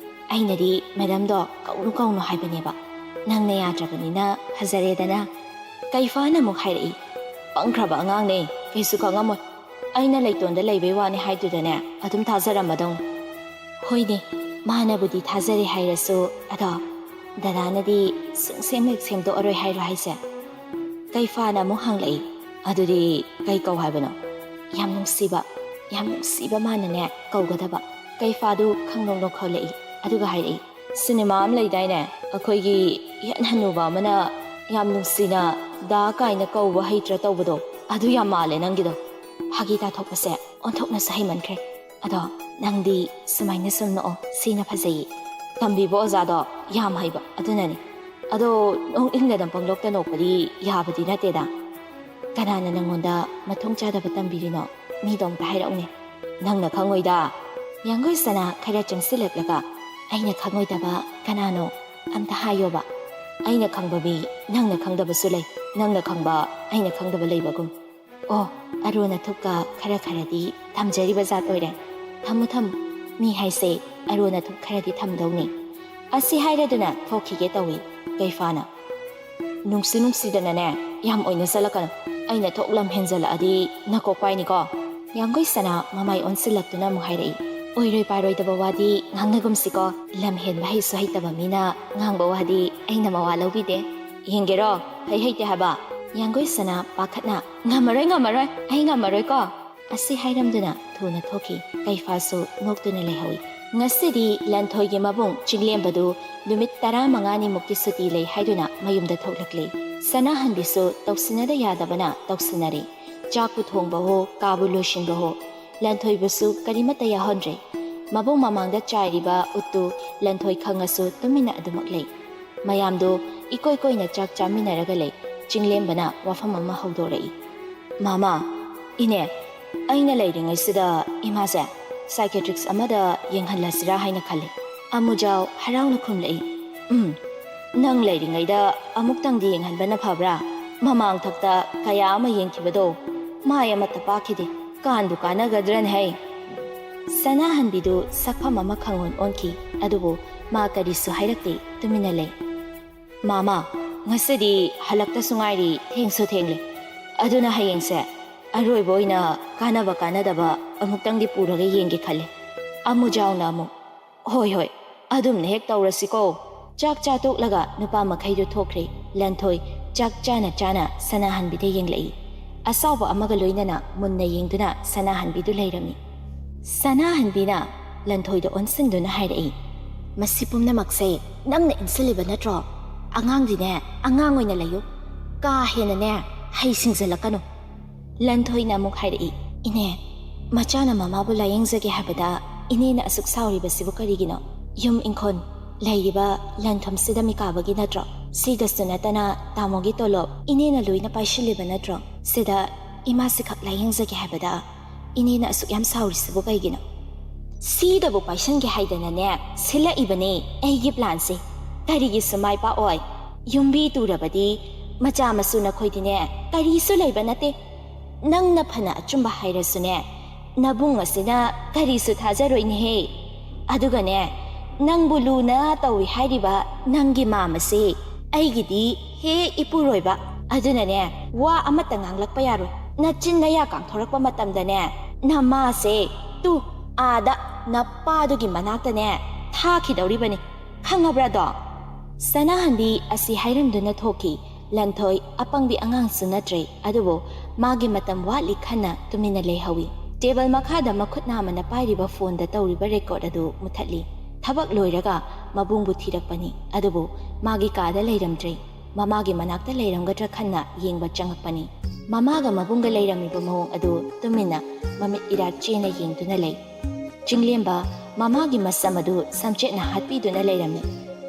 ꯑꯩꯅꯗꯤ ꯃꯦꯗꯥꯝꯗꯣ ꯀꯧꯅꯨ ꯀꯧꯅꯨ ꯍꯥꯏꯕꯅꯦꯕ꯫ ꯅꯪꯅ ꯌꯥꯗ꯭ꯔꯕꯅꯤꯅ ꯐꯖꯔꯦꯗꯅ"꯫ ꯀꯩꯐꯥꯅ ꯑꯃꯨꯛ ꯍꯥꯏꯔꯛꯏ, "ꯄꯪꯈ꯭ꯔꯕ ꯑꯉꯥꯡꯅꯦ, ꯀꯩꯁꯨ ꯈꯪꯉꯝꯃꯣꯏ꯫ ꯑꯩꯅ ꯂꯩꯇꯣꯟꯗ ꯂꯩꯕꯩ ꯋꯥꯅꯤ ꯍꯥꯏꯗꯨꯗꯅꯦ ꯑꯗꯨꯝ ꯊꯥꯖꯔꯝꯃꯗꯧꯅꯤ"꯫ "ꯍꯣꯏꯅꯦ, ꯃꯥꯅꯕꯨꯗꯤ ꯊꯥꯖꯔꯦ ꯍꯥꯏꯔꯁꯨ, ꯑꯗꯣ ꯗꯗꯥꯅꯗꯤ ꯁꯨꯡꯁꯦꯝ ꯍꯦꯛ ꯁꯦꯝꯗꯣꯛꯑꯔꯣꯏ ꯍꯥꯏꯔꯣ ꯍꯥꯏꯁꯦ?" ꯀꯩꯐꯥꯅ ꯑꯃꯨꯛ ꯍꯪꯂꯛꯏ, "ꯑꯗꯨꯗꯤ ꯀꯩ ꯀꯧ ꯍꯥꯏꯕꯅꯣ?" "ꯌꯥꯝ ꯅꯨꯡꯁꯤꯕ, ꯌꯥꯝ ꯅꯨꯡꯁꯤꯕ ꯃꯥꯅꯅꯦ ꯀꯧꯒꯗꯕ"꯫ ꯀꯩꯐꯥꯗꯨ ꯈꯪꯅꯣꯛ ꯅꯣꯛꯈꯠꯂꯛꯏ, ꯑꯗꯨꯒ ꯍꯥꯏꯔꯛꯏ, "ꯁꯤꯅꯦꯃꯥ ꯑꯃ ꯂꯩꯗꯥꯏꯅꯦ, ꯑꯩꯈꯣꯏꯒꯤ ꯌꯦꯟ ꯍꯟꯅꯨꯕ ꯑꯃꯅ ꯌꯥꯝ ꯅꯨꯡꯁꯤꯅ 'ꯗꯥ' ꯀꯥꯏꯅ ꯀꯧꯕ ꯍꯩꯇ꯭ꯔ ꯇꯧꯕꯗꯣ, ꯑꯗꯨ ꯌꯥꯝ ꯃꯥꯜꯂꯦ ꯅꯪꯒꯤꯗꯣ꯫ ꯐꯥꯒꯤ ꯇꯥꯊꯣꯛꯄꯁꯦ ꯑꯣꯟꯊꯣꯛꯅꯁꯨ ꯍꯩꯃꯟꯈ꯭ꯔꯦ꯫ ꯑꯗꯣ ꯅꯪꯗꯤ ꯁꯨꯃꯥꯏꯅ ꯁꯨꯝ ꯅꯣꯛꯑꯣ, ꯁꯤꯅ ꯐꯖꯩꯌꯦ꯫ ꯇꯝꯕꯤꯕ ꯑꯣꯖꯥꯗꯣ ꯌꯥꯝ ꯍꯩꯕ ꯑꯗꯨꯅꯅꯤ꯫ ꯑꯗꯣ ꯅꯣꯛꯅꯤꯡꯗꯅ ꯄꯪꯅꯣꯛꯇ ꯅꯣꯛꯄꯗꯤ ꯌꯥꯕꯗꯤ ꯅꯠꯇꯦꯗ꯫ ꯀꯅꯥꯅ ꯅꯪꯉꯣꯟꯗ ꯃꯊꯣꯡ ꯆꯥꯗꯕ ꯇꯝꯕꯤꯔꯤꯅꯣ? ꯃꯤꯗꯣ ꯑꯝꯇ ꯍꯥꯏꯔꯛꯎꯅꯦ"꯫ "ꯅꯪꯅ ꯈꯪꯉꯣꯏꯗ"꯫ ꯌꯥꯡꯒꯣꯏꯁꯅꯥ ꯈꯔ ꯆꯪꯁꯤꯜꯂꯛꯂꯒ, "ꯑꯩꯅ ꯈꯪꯉꯣꯏꯗꯕ ꯀꯅꯥꯅꯣ? ꯑꯝꯇ ꯍꯥꯏꯌꯣꯕ"꯫ "ꯑꯩꯅ ꯈꯪꯕ ꯃꯤ ꯅꯪꯅ ꯈꯪꯗꯕꯁꯨ ꯂꯩ, ꯅꯪꯅ ꯈꯪꯕ ꯑꯩꯅ ꯈꯪꯗꯕ ꯂꯩꯕꯒꯨꯝ"꯫ "ꯑꯣ, ꯑꯔꯨ ꯑꯊꯨꯞꯀ ꯈꯔ ꯈꯔꯗꯤ ꯊꯝꯖꯔꯤꯕ ꯖꯥꯠ ꯑꯣꯏꯔꯦ꯫ ꯊꯝꯃꯨ ꯊꯝꯃꯨ, ꯃꯤ ꯍꯥꯏꯁꯦ ꯑꯔꯨ ꯑꯊꯨꯞ ꯈꯔꯗꯤ ꯊꯝꯗꯧꯅꯤ"꯫ ꯑꯁꯤ ꯍꯥꯏꯔꯗꯨꯅ ꯊꯣꯛꯈꯤꯒꯦ ꯇꯧꯏ ꯀꯩꯐꯥꯅ꯫ "ꯅꯨꯡꯁꯤ ꯅꯨꯡꯁꯤꯗꯅꯅꯦ ꯌꯥꯝ ꯑꯣꯏꯅ ꯆꯠꯂꯛꯀꯅꯨ꯫ ꯑꯩꯅ ꯊꯣꯛ ꯂꯝ ꯍꯦꯟꯖꯜꯂꯛꯑꯗꯤ ꯅꯀꯣꯛ ꯄꯥꯏꯅꯤꯀꯣ"꯫ ꯌꯥꯡꯒꯣꯏꯁꯅꯥ ꯃꯃꯥꯏ ꯑꯣꯟꯁꯤꯜꯂꯛꯇꯨꯅ ꯑꯃꯨꯛ ꯍꯥꯏꯔꯛꯏ, ꯑꯣꯏꯔꯣꯏ ꯄꯥꯔꯣꯏꯗꯕ ꯋꯥꯗꯤ ꯉꯥꯡꯅꯒꯨꯝꯁꯤꯀꯣ꯫ ꯂꯝ ꯍꯦꯟꯕ ꯍꯩꯁꯨ ꯍꯩꯇꯕ ꯃꯤꯅ ꯉꯥꯡꯕ ꯋꯥꯗꯤ ꯑꯩꯅ ꯃꯋꯥ ꯂꯧꯕꯤꯗꯦ꯫ ꯌꯦꯡꯒꯦꯔꯣ? ꯍꯩ ꯍꯩꯇꯦ ꯍꯥꯏꯕ? ꯌꯥꯡꯒꯣꯏ ꯁꯅꯥ ꯄꯥꯈꯠꯅ, "ꯉꯝꯃꯔꯣꯏ, ꯉꯝꯃꯔꯣꯏ, ꯑꯩ ꯉꯝꯃꯔꯣꯏꯀꯣ!" ꯑꯁꯤ ꯍꯥꯏꯔꯝꯗꯨꯅ ꯊꯨꯅ ꯊꯣꯛꯈꯤ꯫ ꯀꯩꯐꯥꯁꯨ ꯅꯣꯛꯇꯨꯅ ꯂꯩꯍꯧꯏ꯫ ꯉꯁꯤꯗꯤ ꯂꯟꯊꯣꯏꯒꯤ ꯃꯕꯨꯡ ꯆꯤꯡꯂꯦꯝꯕꯗꯨ ꯅꯨꯃꯤꯠ ꯇꯔꯥꯃꯉꯥꯅꯤꯃꯨꯛꯀꯤ ꯁꯨꯇꯤ ꯂꯩ ꯍꯥꯏꯗꯨꯅ ꯃꯌꯨꯝꯗ ꯊꯣꯛꯂꯛꯂꯦ꯫ ꯁꯅꯥꯍꯟꯕꯤꯁꯨ ꯇꯧꯁꯤꯟꯅꯗ ꯌꯥꯗꯕꯅ ꯇꯧꯁꯤꯟꯅꯔꯦ꯫ ꯆꯥꯛꯄꯨ ꯊꯣꯡꯕꯍꯣ, ꯀꯥꯕꯨ ꯂꯣꯏꯁꯤꯟꯕꯍꯣ, ꯂꯟꯊꯣꯏꯕꯨꯁꯨ ꯀꯔꯤꯃꯠꯇ ꯌꯥꯎꯍꯟꯗ꯭ꯔꯦ꯫ ꯃꯕꯨꯡ ꯃꯃꯥꯡꯗ ꯆꯥꯏꯔꯤꯕ ꯎꯠꯇꯨ ꯂꯟꯊꯣꯏ ꯈꯪꯉꯁꯨ ꯇꯨꯃꯤꯟꯅ ꯑꯗꯨꯃꯛ ꯂꯩ꯫ ꯃꯌꯥꯝꯗꯣ ꯏꯀꯣꯏ ꯀꯣꯏꯅ ꯆꯥꯛ ꯆꯥꯃꯤꯟꯅꯔꯒ ꯂꯩ꯫ ꯆꯤꯡꯂꯦꯝꯕꯅ ꯋꯥꯐꯝ ꯑꯃ ꯍꯧꯗꯣꯔꯛꯏ꯫ "ꯃꯥꯃꯥ, ꯏꯅꯦ, ꯑꯩꯅ ꯂꯩꯔꯤꯉꯩꯁꯤꯗ ꯏꯃꯥꯁꯦ psychiatrist ꯑꯃꯗ ꯌꯦꯡꯍꯜꯂꯁꯤꯔꯥ ꯍꯥꯏꯅ ꯈꯜꯂꯤ꯫" ꯑꯃꯨꯖꯥꯎ ꯍꯔꯥꯎꯅ ꯈꯨꯝꯂꯛꯏ꯫ "ꯎꯝ, ꯅꯪ ꯂꯩꯔꯤꯉꯩꯗ ꯑꯃꯨꯛꯇꯪꯗꯤ ꯌꯦꯡꯍꯟꯕꯅ ꯐꯕ꯭ꯔꯥ? ꯃꯃꯥꯡꯊꯛꯇ ꯀꯌꯥ ꯑꯃ ꯌꯦꯡꯈꯤꯕꯗꯣ ꯃꯥꯏ ꯑꯃꯠꯇ ꯄꯥꯛꯈꯤꯗꯦ꯫ ꯀꯥꯟꯕꯨ ꯀꯥꯟꯅꯒꯗ꯭ꯔꯅꯦ ꯍꯩ?" ꯁꯅꯥꯍꯟꯕꯤꯗꯨ ꯁꯛꯐꯝ ꯑꯃ ꯈꯪꯑꯣꯟ ꯑꯣꯟꯈꯤ, ꯑꯗꯨꯕꯨ ꯃꯥ ꯀꯔꯤꯁꯨ ꯍꯥꯏꯔꯛꯇꯦ, ꯇꯨꯃꯤꯟꯅ ꯂꯩ꯫ "ꯃꯥꯃꯥ, ꯉꯁꯤꯗꯤ ꯍꯜꯂꯛꯇꯁꯨ ꯉꯥꯏꯔꯤ, ꯊꯦꯡꯁꯨ ꯊꯦꯡꯂꯦ꯫ ꯑꯗꯨꯅ ꯍꯌꯦꯡꯁꯦ ꯑꯔꯣꯏꯕ ꯑꯣꯏꯅ ꯀꯥꯟꯅꯕ ꯀꯥꯟꯅꯗꯕ ꯑꯃꯨꯛꯇꯪꯗꯤ ꯄꯨꯔꯒ ꯌꯦꯡꯒꯦ ꯈꯜꯂꯦ꯫" ꯑꯃꯨꯖꯥꯎꯅ ꯑꯃꯨꯛ, "ꯍꯣꯏ, ꯍꯣꯏ, ꯑꯗꯨꯝꯅ ꯍꯦꯛ ꯇꯧꯔꯁꯤꯀꯣ꯫" ꯆꯥꯛ ꯆꯥ ꯇꯣꯛꯂꯒ ꯅꯨꯄꯥ ꯃꯈꯩꯗꯨ ꯊꯣꯛꯈ꯭ꯔꯦ꯫ ꯂꯟꯊꯣꯏ ꯆꯥꯛ ꯆꯥꯅ ꯆꯥꯅ ꯁꯅꯥꯍꯟꯕꯤꯗ ꯌꯦꯡꯂꯛꯏ꯫ ꯑꯁꯥꯎꯕ ꯑꯃꯒ ꯂꯣꯏꯅꯅ ꯃꯨꯟꯅ ꯌꯦꯡꯗꯨꯅ ꯁꯅꯥꯍꯟꯕꯤꯗꯨ ꯂꯩꯔꯝꯃꯤ꯫ ꯁꯅꯥꯍꯟꯕꯤꯅ ꯂꯟꯊꯣꯏꯗ ꯑꯣꯟꯁꯤꯟꯗꯨꯅ ꯍꯥꯏꯔꯛꯏ, "ꯃꯁꯤ ꯄꯨꯝꯅꯃꯛꯁꯦ ꯅꯪꯅ ꯏꯟꯁꯤꯜꯂꯤꯕ ꯅꯠꯇ꯭ꯔꯣ? ꯑꯉꯥꯡꯗꯤꯅꯦ, ꯑꯉꯥꯡ ꯑꯣꯏꯅ ꯂꯩꯌꯨ꯫ ꯀꯥ ꯍꯦꯟꯅꯅꯦ, ꯍꯩ ꯁꯤꯡꯖꯤꯜꯂꯛꯀꯅꯨ꯫" ꯂꯟꯊꯣꯏꯅ ꯑꯃꯨꯛ ꯍꯥꯏꯔꯛꯏ, "ꯏꯅꯦ, ꯃꯆꯥꯅ ꯃꯃꯥꯕꯨ ꯂꯥꯌꯦꯡꯖꯒꯦ ꯍꯥꯏꯕꯗ ꯏꯅꯦꯅ ꯑꯁꯨꯛ ꯁꯥꯎꯔꯤꯕꯁꯤꯕꯨ ꯀꯔꯤꯒꯤꯅꯣ? ꯌꯨꯝ ꯏꯪꯈꯣꯜ, ꯂꯩꯔꯤꯕ ꯂꯟ ꯊꯨꯝꯁꯤꯗ ꯃꯤꯀꯥꯕꯒꯤ ꯅꯠꯇ꯭ꯔꯣ? ꯁꯤꯗꯁꯨ ꯅꯠꯇꯅ ꯇꯥꯃꯣꯒꯤ ꯇꯣꯂꯣꯞ ꯏꯅꯦꯅ ꯂꯣꯏꯅ ꯄꯥꯏꯁꯤꯜꯂꯤꯕ ꯅꯠꯇ꯭ꯔꯣ? ꯁꯤꯗ ꯏꯃꯥꯁꯤ ꯈꯛ ꯂꯥꯌꯦꯡꯖꯒꯦ ꯍꯥꯏꯕꯗ ꯏꯅꯦꯅ ꯑꯁꯨꯛ ꯌꯥꯝ ꯁꯥꯎꯔꯤꯁꯤꯕꯨ ꯀꯩꯒꯤꯅꯣ?" "ꯁꯤꯗꯕꯨ ꯄꯥꯏꯁꯟꯒꯦ ꯍꯥꯏꯗꯅꯅꯦ ꯁꯤꯜꯂꯛꯏꯕꯅꯦ ꯑꯩꯒꯤ plan ꯁꯦ꯫ ꯀꯔꯤꯒꯤꯁꯨ ꯃꯥꯏ ꯄꯥꯛꯑꯣꯏ? ꯌꯨꯝꯕꯤ ꯇꯨꯔꯕꯗꯤ ꯃꯆꯥ ꯃꯁꯨ ꯅꯈꯣꯏꯗꯤꯅꯦ ꯀꯔꯤꯁꯨ ꯂꯩꯕ ꯅꯠꯇꯦ꯫ ꯅꯪꯅ ꯐꯅ ꯑꯆꯨꯝꯕ ꯍꯥꯏꯔꯁꯨꯅꯦ, ꯅꯕꯨꯡ ꯑꯁꯤꯅ ꯀꯔꯤꯁꯨ ꯊꯥꯖꯔꯣꯏꯅꯦꯍꯦ꯫ ꯑꯗꯨꯒꯅꯦ, ꯅꯪꯕꯨ ꯂꯨꯅ ꯇꯧꯏ ꯍꯥꯏꯔꯤꯕ ꯅꯪꯒꯤ ꯃꯥꯝꯃꯁꯤ ꯑꯩꯒꯤꯗꯤ ꯍꯦꯛ ꯏꯄꯨꯔꯣꯏꯕ꯫ ꯑꯗꯨꯅꯅꯦ, ꯋꯥ ꯑꯃꯠꯇ ꯉꯥꯡꯂꯛꯄ ꯌꯥꯔꯣꯏ꯫ ꯅꯆꯤꯟ ꯅꯌꯥ ꯀꯥꯡꯊꯣꯔꯛꯄ ꯃꯇꯝꯗꯅꯦ, ꯅꯃꯥꯁꯦ ꯇꯨ ꯑꯥꯗ ꯅꯄꯥꯗꯨꯒꯤ ꯃꯅꯥꯛꯇꯅꯦ ꯊꯥꯈꯤꯗꯧꯔꯤꯕꯅꯤ, ꯈꯪꯉꯕ꯭ꯔꯥꯗꯣ? ꯁꯅꯥꯍꯟꯕꯤ ꯑꯁꯤ ꯍꯥꯏꯔꯝꯗꯨꯅ ꯊꯣꯛꯈꯤ꯫ ꯂꯟꯊꯣꯏ ꯑꯄꯪꯕꯤ ꯑꯉꯥꯡꯁꯨ ꯅꯠꯇ꯭ꯔꯦ, ꯑꯗꯨꯕꯨ ꯃꯥꯒꯤ ꯃꯇꯝ ꯋꯥꯠꯂꯤ ꯈꯟꯅ ꯇꯨꯃꯤꯟꯅ ꯂꯩꯍꯧꯏ꯫ ꯇꯦꯕꯜ ꯃꯈꯥꯗ ꯃꯈꯨꯠ ꯅꯥꯝꯃꯅ ꯄꯥꯏꯔꯤꯕ ꯐꯣꯟꯗ ꯇꯧꯔꯤꯕ ꯔꯦꯀꯣꯔꯗ ꯑꯗꯨ ꯃꯨꯊꯠꯂꯤ꯫ ꯊꯕꯛ ꯂꯣꯏꯔꯒ ꯃꯕꯨꯡꯕꯨ ꯊꯤꯔꯛꯄꯅꯤ, ꯑꯗꯨꯕꯨ ꯃꯥꯒꯤ ꯀꯥꯗ ꯂꯩꯔꯝꯗ꯭ꯔꯦ꯫ ꯃꯃꯥꯒꯤ ꯃꯅꯥꯛꯇ ꯂꯩꯔꯝꯒꯗ꯭ꯔꯥ ꯈꯟꯅ ꯌꯦꯡꯕ ꯆꯪꯉꯛꯄꯅꯤ꯫ ꯃꯃꯥꯒ ꯃꯕꯨꯡꯒ ꯂꯩꯔꯝꯃꯤꯕ ꯃꯑꯣꯡ ꯑꯗꯨ ꯇꯨꯃꯤꯟꯅ ꯃꯃꯤꯠ ꯏꯔꯥ ꯆꯦꯅ ꯌꯦꯡꯗꯨꯅ ꯂꯩ꯫ ꯆꯤꯡꯂꯦꯝꯕ ꯃꯃꯥꯒꯤ ꯃꯁꯝ ꯑꯗꯨ ꯁꯝꯆꯦꯠꯅ ꯍꯥꯠꯄꯤꯗꯨꯅ ꯂꯩꯔꯝꯃꯤ꯫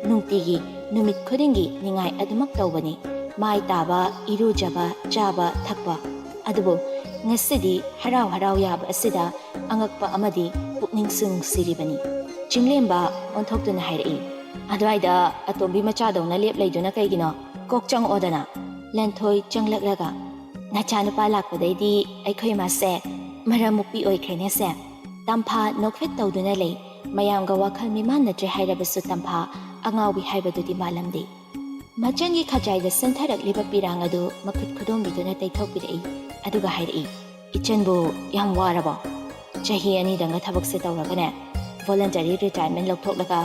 ꯅꯨꯡꯇꯤꯒꯤ, ꯅꯨꯃꯤꯠ ꯈꯨꯗꯤꯡꯒꯤ ꯅꯤꯡꯉꯥꯏ ꯑꯗꯨꯃꯛ ꯇꯧꯕꯅꯤ꯫ ꯃꯥꯏ ꯇꯥꯕ, ꯏꯔꯨꯖꯕ, ꯆꯥꯕ, ꯊꯛꯄ꯫ ꯑꯗꯨꯕꯨ ꯉꯁꯤꯗꯤ ꯍꯔꯥꯎ ꯍꯔꯥꯎ ꯌꯥꯕ ꯑꯁꯤꯗ ꯑꯉꯛꯄ ꯑꯃꯗꯤ ꯄꯨꯛꯅꯤꯡꯁꯨ ꯅꯨꯡꯁꯤꯔꯤꯕꯅꯤ꯫ ꯆꯤꯡꯂꯦꯝꯕ ꯑꯣꯟꯊꯣꯛꯇꯨꯅ ꯍꯥꯏꯔꯛꯏ, "ꯑꯗꯨꯋꯥꯏꯗ ꯑꯇꯣꯝꯕꯤ ꯃꯆꯥꯗꯧꯅ ꯂꯦꯞ ꯂꯩꯗꯨꯅ ꯀꯩꯒꯤꯅꯣ? ꯀꯣꯛ ꯆꯪꯉꯛꯑꯣꯗꯅ꯫" ꯂꯟꯊꯣꯏ ꯆꯪꯂꯛꯂꯒ, "ꯅꯆꯥꯅꯨꯄꯥ ꯂꯥꯛꯄꯗꯩꯗꯤ ꯑꯩꯈꯣꯏ ꯏꯃꯥꯁꯦ ꯃꯔꯝ ꯃꯨꯛꯄꯤ ꯑꯣꯏꯈ꯭ꯔꯦꯅꯦ ꯁꯦ꯫" ꯇꯝꯐꯥ ꯅꯣꯛꯐꯦꯠ ꯇꯧꯗꯨꯅ ꯂꯩ꯫ ꯃꯌꯥꯝꯒ ꯋꯥꯈꯜ ꯃꯤꯃꯥꯟꯅꯗ꯭ꯔꯦ ꯍꯥꯏꯔꯕꯁꯨ ꯇꯝꯐꯥ ꯑꯉꯥꯎꯕꯤ ꯍꯥꯏꯕꯗꯨꯗꯤ ꯃꯥꯜꯂꯝꯗꯦ꯫ ꯃꯆꯟꯒꯤ ꯈꯖꯥꯏꯗ ꯆꯦꯟꯊꯔꯛꯂꯤꯕ ꯄꯤꯔꯥꯡ ꯑꯗꯨ ꯃꯈꯨꯠ ꯈꯨꯗꯣꯝꯕꯤꯗꯨꯅ ꯇꯩꯊꯣꯛꯄꯤꯔꯛꯏ꯫ ꯑꯗꯨꯒ ꯍꯥꯏꯔꯛꯏ, "ꯏꯆꯟꯕꯨ ꯌꯥꯝ ꯋꯥꯔꯕꯣ? ꯆꯍꯤ ꯑꯅꯤꯗꯪꯒ ꯊꯕꯛꯁꯦ ꯇꯧꯔꯒꯅꯦ, voluntary retirement ꯂꯧꯊꯣꯛꯂꯒ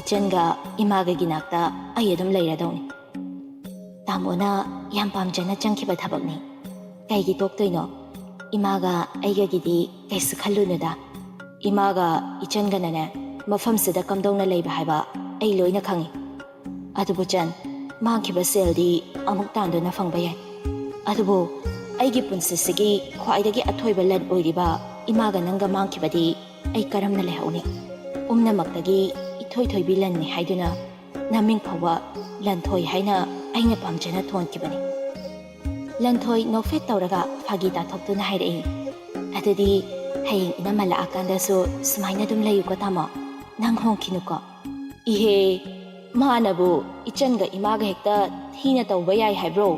ꯏꯆꯟꯒ ꯏꯃꯥꯒꯒꯤ ꯅꯥꯛꯇ ꯑꯩ ꯑꯗꯨꯝ ꯂꯩꯔꯗꯧꯅꯤ꯫" ꯇꯥꯃꯣꯅ ꯌꯥꯝ ꯄꯥꯝꯖꯅ ꯆꯪꯈꯤꯕ ꯊꯕꯛꯅꯤ꯫ ꯀꯩꯒꯤ ꯇꯣꯛꯇꯣꯏꯅꯣ? ꯏꯃꯥꯒ ꯑꯩꯒꯒꯤꯗꯤ ꯀꯩꯁꯨ ꯈꯜꯂꯨꯅꯨꯗ꯫ ꯏꯃꯥꯒ ꯏꯆꯟꯒꯅꯅꯦ, ꯃꯐꯝꯁꯤꯗ ꯀꯝꯗꯧꯅ ꯂꯩꯕ ꯍꯥꯏꯕ ꯑꯩ ꯂꯣꯏꯅ ꯈꯪꯉꯤ꯫ ꯑꯗꯨꯕꯨ ꯆꯟ, ꯃꯥꯡꯈꯤꯕ ꯁꯦꯜꯗꯤ ꯑꯃꯨꯛ ꯇꯥꯟꯗꯨꯅ ꯐꯪꯕ ꯌꯥꯏ꯫ ꯑꯗꯨꯕꯨ ꯑꯩꯒꯤ ꯄꯨꯟꯁꯤꯁꯤꯒꯤ ꯈ꯭ꯋꯥꯏꯗꯒꯤ ꯑꯊꯣꯏꯕ ꯂꯟ ꯑꯣꯏꯔꯤꯕ ꯏꯃꯥꯒ ꯅꯪꯒ ꯃꯥꯡꯈꯤꯕꯗꯤ ꯑꯩ ꯀꯔꯝꯅ ꯂꯩꯍꯧꯅꯤ? ꯄꯨꯝꯅꯃꯛꯇꯒꯤ ꯏꯊꯣꯏ ꯊꯣꯏꯕꯤ ꯂꯟꯅꯤ ꯍꯥꯏꯗꯨꯅ ꯅꯃꯤꯡ ꯐꯥꯎꯕ ꯂꯟꯊꯣꯏ ꯍꯥꯏꯅ ꯑꯩꯅ ꯄꯥꯝꯖꯅ ꯊꯣꯟꯈꯤꯕꯅꯤ꯫ ꯂꯟꯊꯣꯏ ꯅꯣꯛꯐꯦꯠ ꯇꯧꯔꯒ ꯐꯥꯒꯤ ꯇꯥꯊꯣꯛꯇꯨꯅ ꯍꯥꯏꯔꯛꯏ, "ꯑꯗꯨꯗꯤ ꯍꯌꯦꯡ ꯏꯅꯝꯃ ꯂꯥꯛꯑꯀꯥꯟꯗꯁꯨ ꯁꯨꯃꯥꯏꯅ ꯑꯗꯨꯝ ꯂꯩꯌꯨꯀꯣ ꯇꯥꯃꯣ, ꯅꯪ ꯍꯣꯡꯈꯤꯅꯨꯀꯣ꯫" "ꯏꯍꯦ, ꯃꯥꯅꯕꯨ ꯏꯆꯟꯒ ꯏꯃꯥꯒ ꯍꯦꯛꯇ ꯊꯤꯅ ꯇꯧꯕ ꯌꯥꯏ ꯍꯥꯏꯕ꯭ꯔꯣ?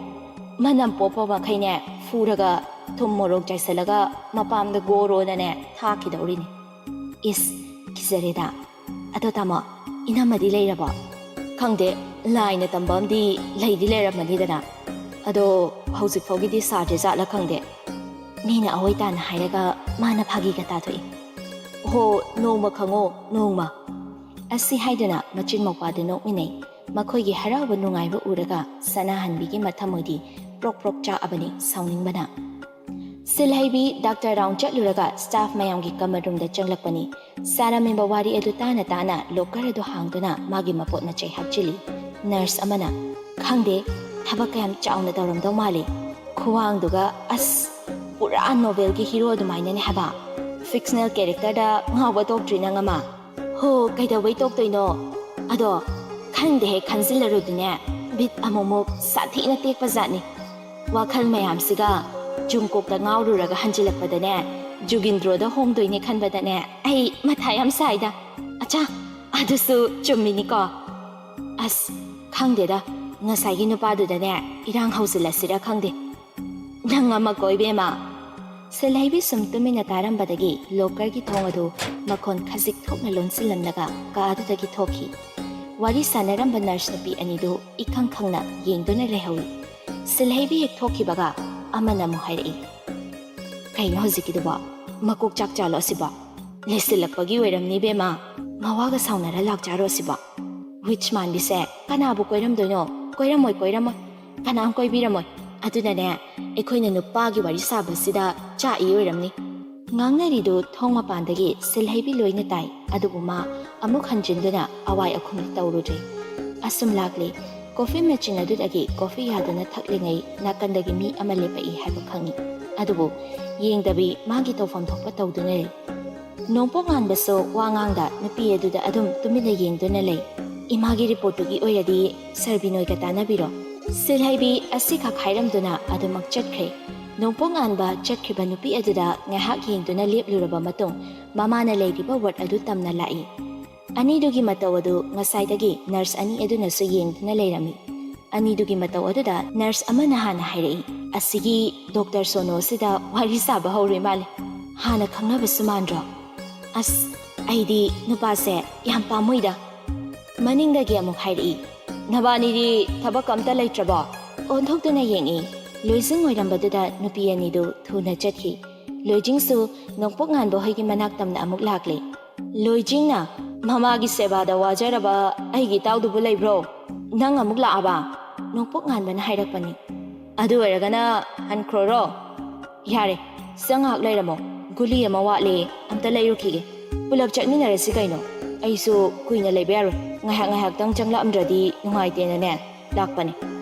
ꯃꯅꯝ ꯄꯣꯛꯄ ꯃꯈꯩꯅꯦ ꯐꯨꯔꯒ ꯊꯨꯝ ꯃꯣꯔꯣꯛ ꯆꯥꯏꯁꯤꯜꯂꯒ ꯃꯄꯥꯝꯗ ꯒꯣꯔꯣꯅꯅꯦ ꯊꯥꯈꯤꯗꯧꯔꯤꯅꯤ꯫" "ꯏꯁ, ꯀꯤꯖꯔꯦꯗ꯫ ꯑꯗꯣ ꯇꯥꯃꯣ, ꯏꯅꯝꯃꯗꯤ ꯂꯩꯔꯕꯣ?" "ꯈꯪꯗꯦ, ꯂꯥꯏꯅ ꯇꯝꯕ ꯑꯃꯗꯤ ꯂꯩꯗꯤ ꯂꯩꯔꯝꯃꯅꯤꯗꯅ꯫ ꯑꯗꯣ ꯍꯧꯖꯤꯛ ꯐꯥꯎꯒꯤꯗꯤ ꯁꯥꯗ꯭ꯔꯤ ꯖꯥꯠꯂ ꯈꯪꯗꯦ꯫ ꯃꯤꯅ ꯑꯋꯣꯏ ꯇꯥꯅ ꯍꯥꯏꯔꯒ ꯃꯥꯅ ꯐꯥꯒꯤꯒ ꯇꯥꯊꯣꯛꯏ꯫" "ꯍꯣ, ꯅꯣꯡꯃ ꯈꯪꯉꯣ, ꯅꯣꯡꯃ"꯫ ꯑꯁꯤ ꯍꯥꯏꯗꯨꯅ ꯃꯆꯤꯟ ꯃꯧꯄꯥꯗꯨ ꯅꯣꯛꯃꯤꯟꯅꯩ꯫ ꯃꯈꯣꯏꯒꯤ ꯍꯔꯥꯎꯕ ꯅꯨꯡꯉꯥꯏꯕ ꯎꯔꯒ ꯁꯅꯥꯍꯟꯕꯤꯒꯤ ꯃꯊꯃꯣꯏꯗꯤ ꯄ꯭ꯔꯣꯛ ꯄ꯭ꯔꯣꯛ ꯆꯥꯛꯑꯕꯅꯤ ꯁꯥꯎꯅꯤꯡꯕꯅ꯫ ꯁꯤꯜꯍꯩꯕꯤ ꯗꯥꯛꯇꯔ ꯔꯥꯎꯟ ꯆꯠꯂꯨꯔꯒ ꯁ꯭ꯇꯥꯐ ꯃꯌꯥꯝꯒꯤ ꯀꯃꯟ ꯔꯨꯝꯗ ꯆꯪꯂꯛꯄꯅꯤ꯫ ꯁꯥꯔꯝꯃꯤꯕ ꯋꯥꯔꯤ ꯑꯗꯨ ꯇꯥꯅ ꯇꯥꯅ ꯂꯣꯀꯔ ꯑꯗꯨ ꯍꯥꯡꯗꯨꯅ ꯃꯥꯒꯤ ꯃꯄꯣꯠ ꯃꯆꯩ ꯍꯥꯞꯆꯤꯜꯂꯤ꯫ ꯅꯔꯁ ꯑꯃꯅ, "ꯈꯪꯗꯦ, ꯊꯕꯛ ꯀꯌꯥꯝ ꯆꯥꯎꯅ ꯇꯧꯔꯝꯗꯧ ꯃꯥꯜꯂꯤ꯫ ꯈꯨꯋꯥꯡꯗꯨꯒ, ꯑꯁ, ꯄꯨꯔꯥ ꯅꯣꯚꯦꯜꯒꯤ ꯍꯤꯔꯣ ꯑꯗꯨꯃꯥꯏꯅꯅꯦ ꯍꯥꯏꯕ꯫ ꯐꯤꯛꯁꯅꯦꯜ ꯀꯦꯔꯦꯛꯇꯔꯗ ꯉꯥꯎꯕ ꯇꯣꯛꯇ꯭ꯔꯤ ꯅꯪ ꯑꯃ"꯫ "ꯍꯣ, ꯀꯩꯗꯧꯕꯩ ꯇꯣꯛꯇꯣꯏꯅꯣ? ꯑꯗꯣ ꯈꯪꯗꯦꯍꯦ, ꯈꯟꯖꯤꯜꯂꯔꯨꯗꯤꯅꯦ, ꯕꯤꯠ ꯑꯃꯨꯛꯃꯨꯛ ꯁꯥꯊꯤꯅ ꯇꯦꯛꯄ ꯖꯥꯠꯅꯤ꯫ ꯋꯥꯈꯜ ꯃꯌꯥꯝꯁꯤꯒ ꯖꯨꯡꯀꯣꯛꯇ ꯉꯥꯎꯔꯨꯔꯒ ꯍꯟꯖꯤꯜꯂꯛꯄꯗꯅꯦ, ꯖꯨꯒꯤꯟꯗ꯭ꯔꯣꯗ ꯍꯣꯡꯗꯣꯏꯅꯦ ꯈꯟꯕꯗꯅꯦ, ꯑꯩ ꯃꯊꯥ ꯌꯥꯝ ꯁꯥꯏꯗ꯫ ꯑꯆꯥ, ꯑꯗꯨꯁꯨ ꯆꯨꯝꯃꯤꯅꯤꯀꯣ꯫ ꯑꯁ, ꯈꯪꯗꯦꯗ, ꯉꯁꯥꯏꯒꯤ ꯅꯨꯄꯥꯗꯨꯗꯅꯦ ꯏꯔꯥꯡ ꯍꯧꯖꯤꯜꯂꯁꯤꯔ ꯈꯪꯗꯦ꯫ ꯅꯪ ꯑꯃ ꯀꯣ, ꯏꯕꯦꯝꯃ"꯫ ꯁꯤꯜꯍꯩꯕꯤ ꯁꯨꯝ ꯇꯨꯃꯤꯟꯅ ꯇꯥꯔꯝꯕꯗꯒꯤ ꯂꯣꯀꯔꯒꯤ ꯊꯣꯡ ꯑꯗꯨ ꯃꯈꯣꯟ ꯈꯖꯤꯛ ꯊꯣꯛꯅ ꯂꯣꯟꯁꯤꯜꯂꯝꯂꯒ ꯀꯥ ꯑꯗꯨꯗꯒꯤ ꯊꯣꯛꯈꯤ꯫ ꯋꯥꯔꯤ ꯁꯥꯟꯅꯔꯝꯕ ꯅꯔꯁ ꯅꯨꯄꯤ ꯑꯅꯤꯗꯨ ꯏꯈꯪ ꯈꯪꯅ ꯌꯦꯡꯗꯨꯅ ꯂꯩꯍꯧꯏ꯫ ꯁꯤꯜꯍꯩꯕꯤ ꯍꯦꯛ ꯊꯣꯛꯈꯤꯕꯒ ꯑꯃꯅ ꯑꯃꯨꯛ ꯍꯥꯏꯔꯛꯏ, "ꯀꯩꯅꯣ ꯍꯧꯖꯤꯛꯀꯤꯗꯨꯕꯣ? ꯃꯀꯣꯛ ꯆꯥꯛ ꯆꯥꯂꯣ ꯑꯁꯤꯕꯣ? ꯂꯤꯁꯤꯜꯂꯛꯄꯒꯤ ꯑꯣꯏꯔꯝꯅꯤ ꯏꯕꯦꯝꯃ꯫ ꯃꯋꯥꯒ ꯁꯥꯎꯅꯔ ꯂꯥꯛꯆꯥꯔꯣ ꯑꯁꯤꯕꯣ? ꯋꯤꯠꯆ ꯃꯥꯟꯕꯤꯁꯦ ꯀꯅꯥꯕꯨ ꯀꯣꯏꯔꯝꯗꯣꯏꯅꯣ? ꯀꯣꯏꯔꯝꯃꯣꯏ, ꯀꯣꯏꯔꯝꯃꯣꯏ꯫ ꯀꯅꯥꯝ ꯀꯣꯏꯕꯤꯔꯝꯃꯣꯏ꯫ ꯑꯗꯨꯅꯅꯦ, ꯑꯩꯈꯣꯏꯅ ꯅꯨꯄꯥꯒꯤ ꯋꯥꯔꯤ ꯁꯥꯕꯁꯤꯗ ꯆꯥꯛꯏ ꯑꯣꯏꯔꯝꯅꯤ"꯫ ꯉꯥꯡꯅꯔꯤꯗꯨ ꯊꯣꯡ ꯃꯄꯥꯟꯗꯒꯤ ꯁꯤꯜꯍꯩꯕꯤ ꯂꯣꯏꯅ ꯇꯥꯏ, ꯑꯗꯨꯕꯨ ꯃꯥ ꯑꯃꯨꯛ ꯍꯟꯖꯤꯟꯗꯨꯅ ꯑꯋꯥꯏ ꯑꯈꯨꯝꯗꯤ ꯇꯧꯔꯨꯗ꯭ꯔꯦ꯫ ꯑꯁꯨꯝ ꯂꯥꯛꯂꯤ꯫ ꯀꯣꯐꯤ ꯃꯦꯆꯤꯟ ꯑꯗꯨꯗꯒꯤ ꯀꯣꯐꯤ ꯌꯥꯗꯨꯅ ꯊꯛꯂꯤꯉꯩ ꯅꯥꯀꯟꯗꯒꯤ ꯃꯤ ꯑꯃ ꯂꯦꯞꯄꯛꯏ ꯍꯥꯏꯕ ꯈꯪꯏ꯫ ꯑꯗꯨꯕꯨ ꯌꯦꯡꯗꯕꯤ ꯃꯥꯒꯤ ꯇꯧꯐꯝ ꯊꯣꯛꯄ ꯇꯧꯗꯨꯅ ꯂꯩ꯫ ꯅꯣꯡꯄꯣꯛ ꯉꯥꯟꯕꯁꯨ ꯋꯥ ꯉꯥꯡꯗ ꯅꯨꯄꯤ ꯑꯗꯨꯗ ꯑꯗꯨꯝ ꯇꯨꯃꯤꯟꯅ ꯌꯦꯡꯗꯨꯅ ꯂꯩ꯫ ꯏꯃꯥꯒꯤ ꯔꯤꯄꯣꯔꯠꯇꯨꯒꯤ ꯑꯣꯏꯔꯗꯤ ꯁꯥꯔ ꯕꯤꯅꯣꯏꯒ ꯇꯥꯟꯅꯕꯤꯔꯣ꯫ ꯁꯤꯜꯍꯩꯕꯤ ꯑꯁꯤꯈꯛ ꯍꯥꯏꯔꯝꯗꯨꯅ ꯑꯗꯨꯃꯛ ꯆꯠꯈ꯭ꯔꯦ꯫ ꯅꯣꯡꯄꯣꯛ ꯉꯥꯟꯕ ꯆꯠꯈ꯭ꯔꯤꯕ ꯅꯨꯄꯤ ꯑꯗꯨꯗ ꯉꯥꯏꯍꯥꯛ ꯌꯦꯡꯗꯨꯅ ꯂꯦꯞꯂꯨꯔꯕ ꯃꯇꯨꯡ, ꯃꯃꯥꯅ ꯂꯩꯔꯤꯕ ꯋꯥꯔꯗ ꯑꯗꯨ ꯇꯝꯅ ꯂꯥꯛꯏ꯫ ꯑꯅꯤꯗꯨꯒꯤ ꯃꯇꯧ ꯑꯗꯨ ꯉꯁꯥꯏꯗꯒꯤ ꯅꯔꯁ ꯑꯅꯤ ꯑꯗꯨꯅꯁꯨ ꯌꯦꯡꯗꯨꯅ ꯂꯩꯔꯝꯃꯤ꯫ ꯑꯅꯤꯗꯨꯒꯤ ꯃꯇꯧ ꯑꯗꯨꯗ ꯅꯔꯁ ꯑꯃꯅ ꯍꯥꯟꯅ ꯍꯥꯏꯔꯛꯏ, "ꯑꯁꯤꯒꯤ ꯗꯣꯛꯇꯔ ꯁꯣꯅꯣꯁꯤꯗ ꯋꯥꯔꯤ ꯁꯥꯕ ꯍꯧꯔꯦ ꯃꯥꯜꯂꯦ꯫ ꯍꯥꯟꯅ ꯈꯪꯅꯕꯁꯨ ꯃꯥꯟꯗ꯭ꯔꯣ? ꯑꯁ, ꯑꯩꯗꯤ ꯅꯨꯄꯥꯁꯦ ꯌꯥꯝ ꯄꯥꯝꯃꯨꯏꯗ"꯫ ꯃꯅꯤꯡꯗꯒꯤ ꯑꯃꯨꯛ ꯍꯥꯏꯔꯛꯏ, "ꯅꯕꯥꯅꯤꯗꯤ ꯊꯕꯛ ꯑꯝꯇ ꯂꯩꯇ꯭ꯔꯕꯣ?" ꯑꯣꯟꯊꯣꯛꯇꯨꯅ ꯌꯦꯡꯏ꯫ ꯂꯣꯏꯖꯤꯡ ꯑꯣꯏꯔꯝꯕꯗꯨꯗ ꯅꯨꯄꯤ ꯑꯅꯤꯗꯨ ꯊꯨꯅ ꯆꯠꯈꯤ꯫ ꯂꯣꯏꯖꯤꯡꯁꯨ ꯅꯣꯡꯄꯣꯛ ꯉꯥꯟꯕ ꯍꯣꯏꯒꯤ ꯃꯅꯥꯛ ꯇꯝꯅ ꯑꯃꯨꯛ ꯂꯥꯛꯂꯦ꯫ ꯂꯣꯏꯖꯤꯡꯅ, "ꯃꯃꯥꯒꯤ ꯁꯦꯕꯥꯗ ꯋꯥꯖꯔꯕ ꯑꯩꯒꯤ ꯏꯇꯥꯎꯗꯨꯕꯨ ꯂꯩꯕ꯭ꯔꯣ? ꯅꯪ ꯑꯃꯨꯛ ꯂꯥꯛꯑꯕ?" ꯅꯣꯡꯄꯣꯛ ꯉꯥꯟꯕꯅ ꯍꯥꯏꯔꯛꯄꯅꯤ꯫ "ꯑꯗꯨ ꯑꯣꯏꯔꯒꯅ ꯍꯟꯈ꯭ꯔꯣꯔꯣ?" "ꯌꯥꯔꯦ, ꯁꯤꯗ ꯉꯥꯏꯍꯥꯛ ꯂꯩꯔꯝꯃꯣ, ꯒꯨꯂꯤ ꯑꯃ ꯋꯥꯠꯂꯦ, ꯑꯝꯇ ꯂꯩꯔꯨꯈꯤꯒꯦ꯫ ꯄꯨꯂꯞ ꯆꯠꯃꯤꯟꯅꯔꯁꯤ ꯀꯩꯅꯣ, ꯑꯩꯁꯨ ꯀꯨꯏꯅ ꯂꯩꯕ ꯌꯥꯔꯣꯏ, ꯉꯥꯏꯍꯥꯛ ꯉꯥꯏꯍꯥꯛꯇꯪ ꯆꯪꯂꯛꯑꯝꯗ꯭ꯔꯗꯤ ꯅꯨꯡꯉꯥꯏꯇꯦꯅꯅꯦ ꯂꯥꯛꯄꯅꯦ꯫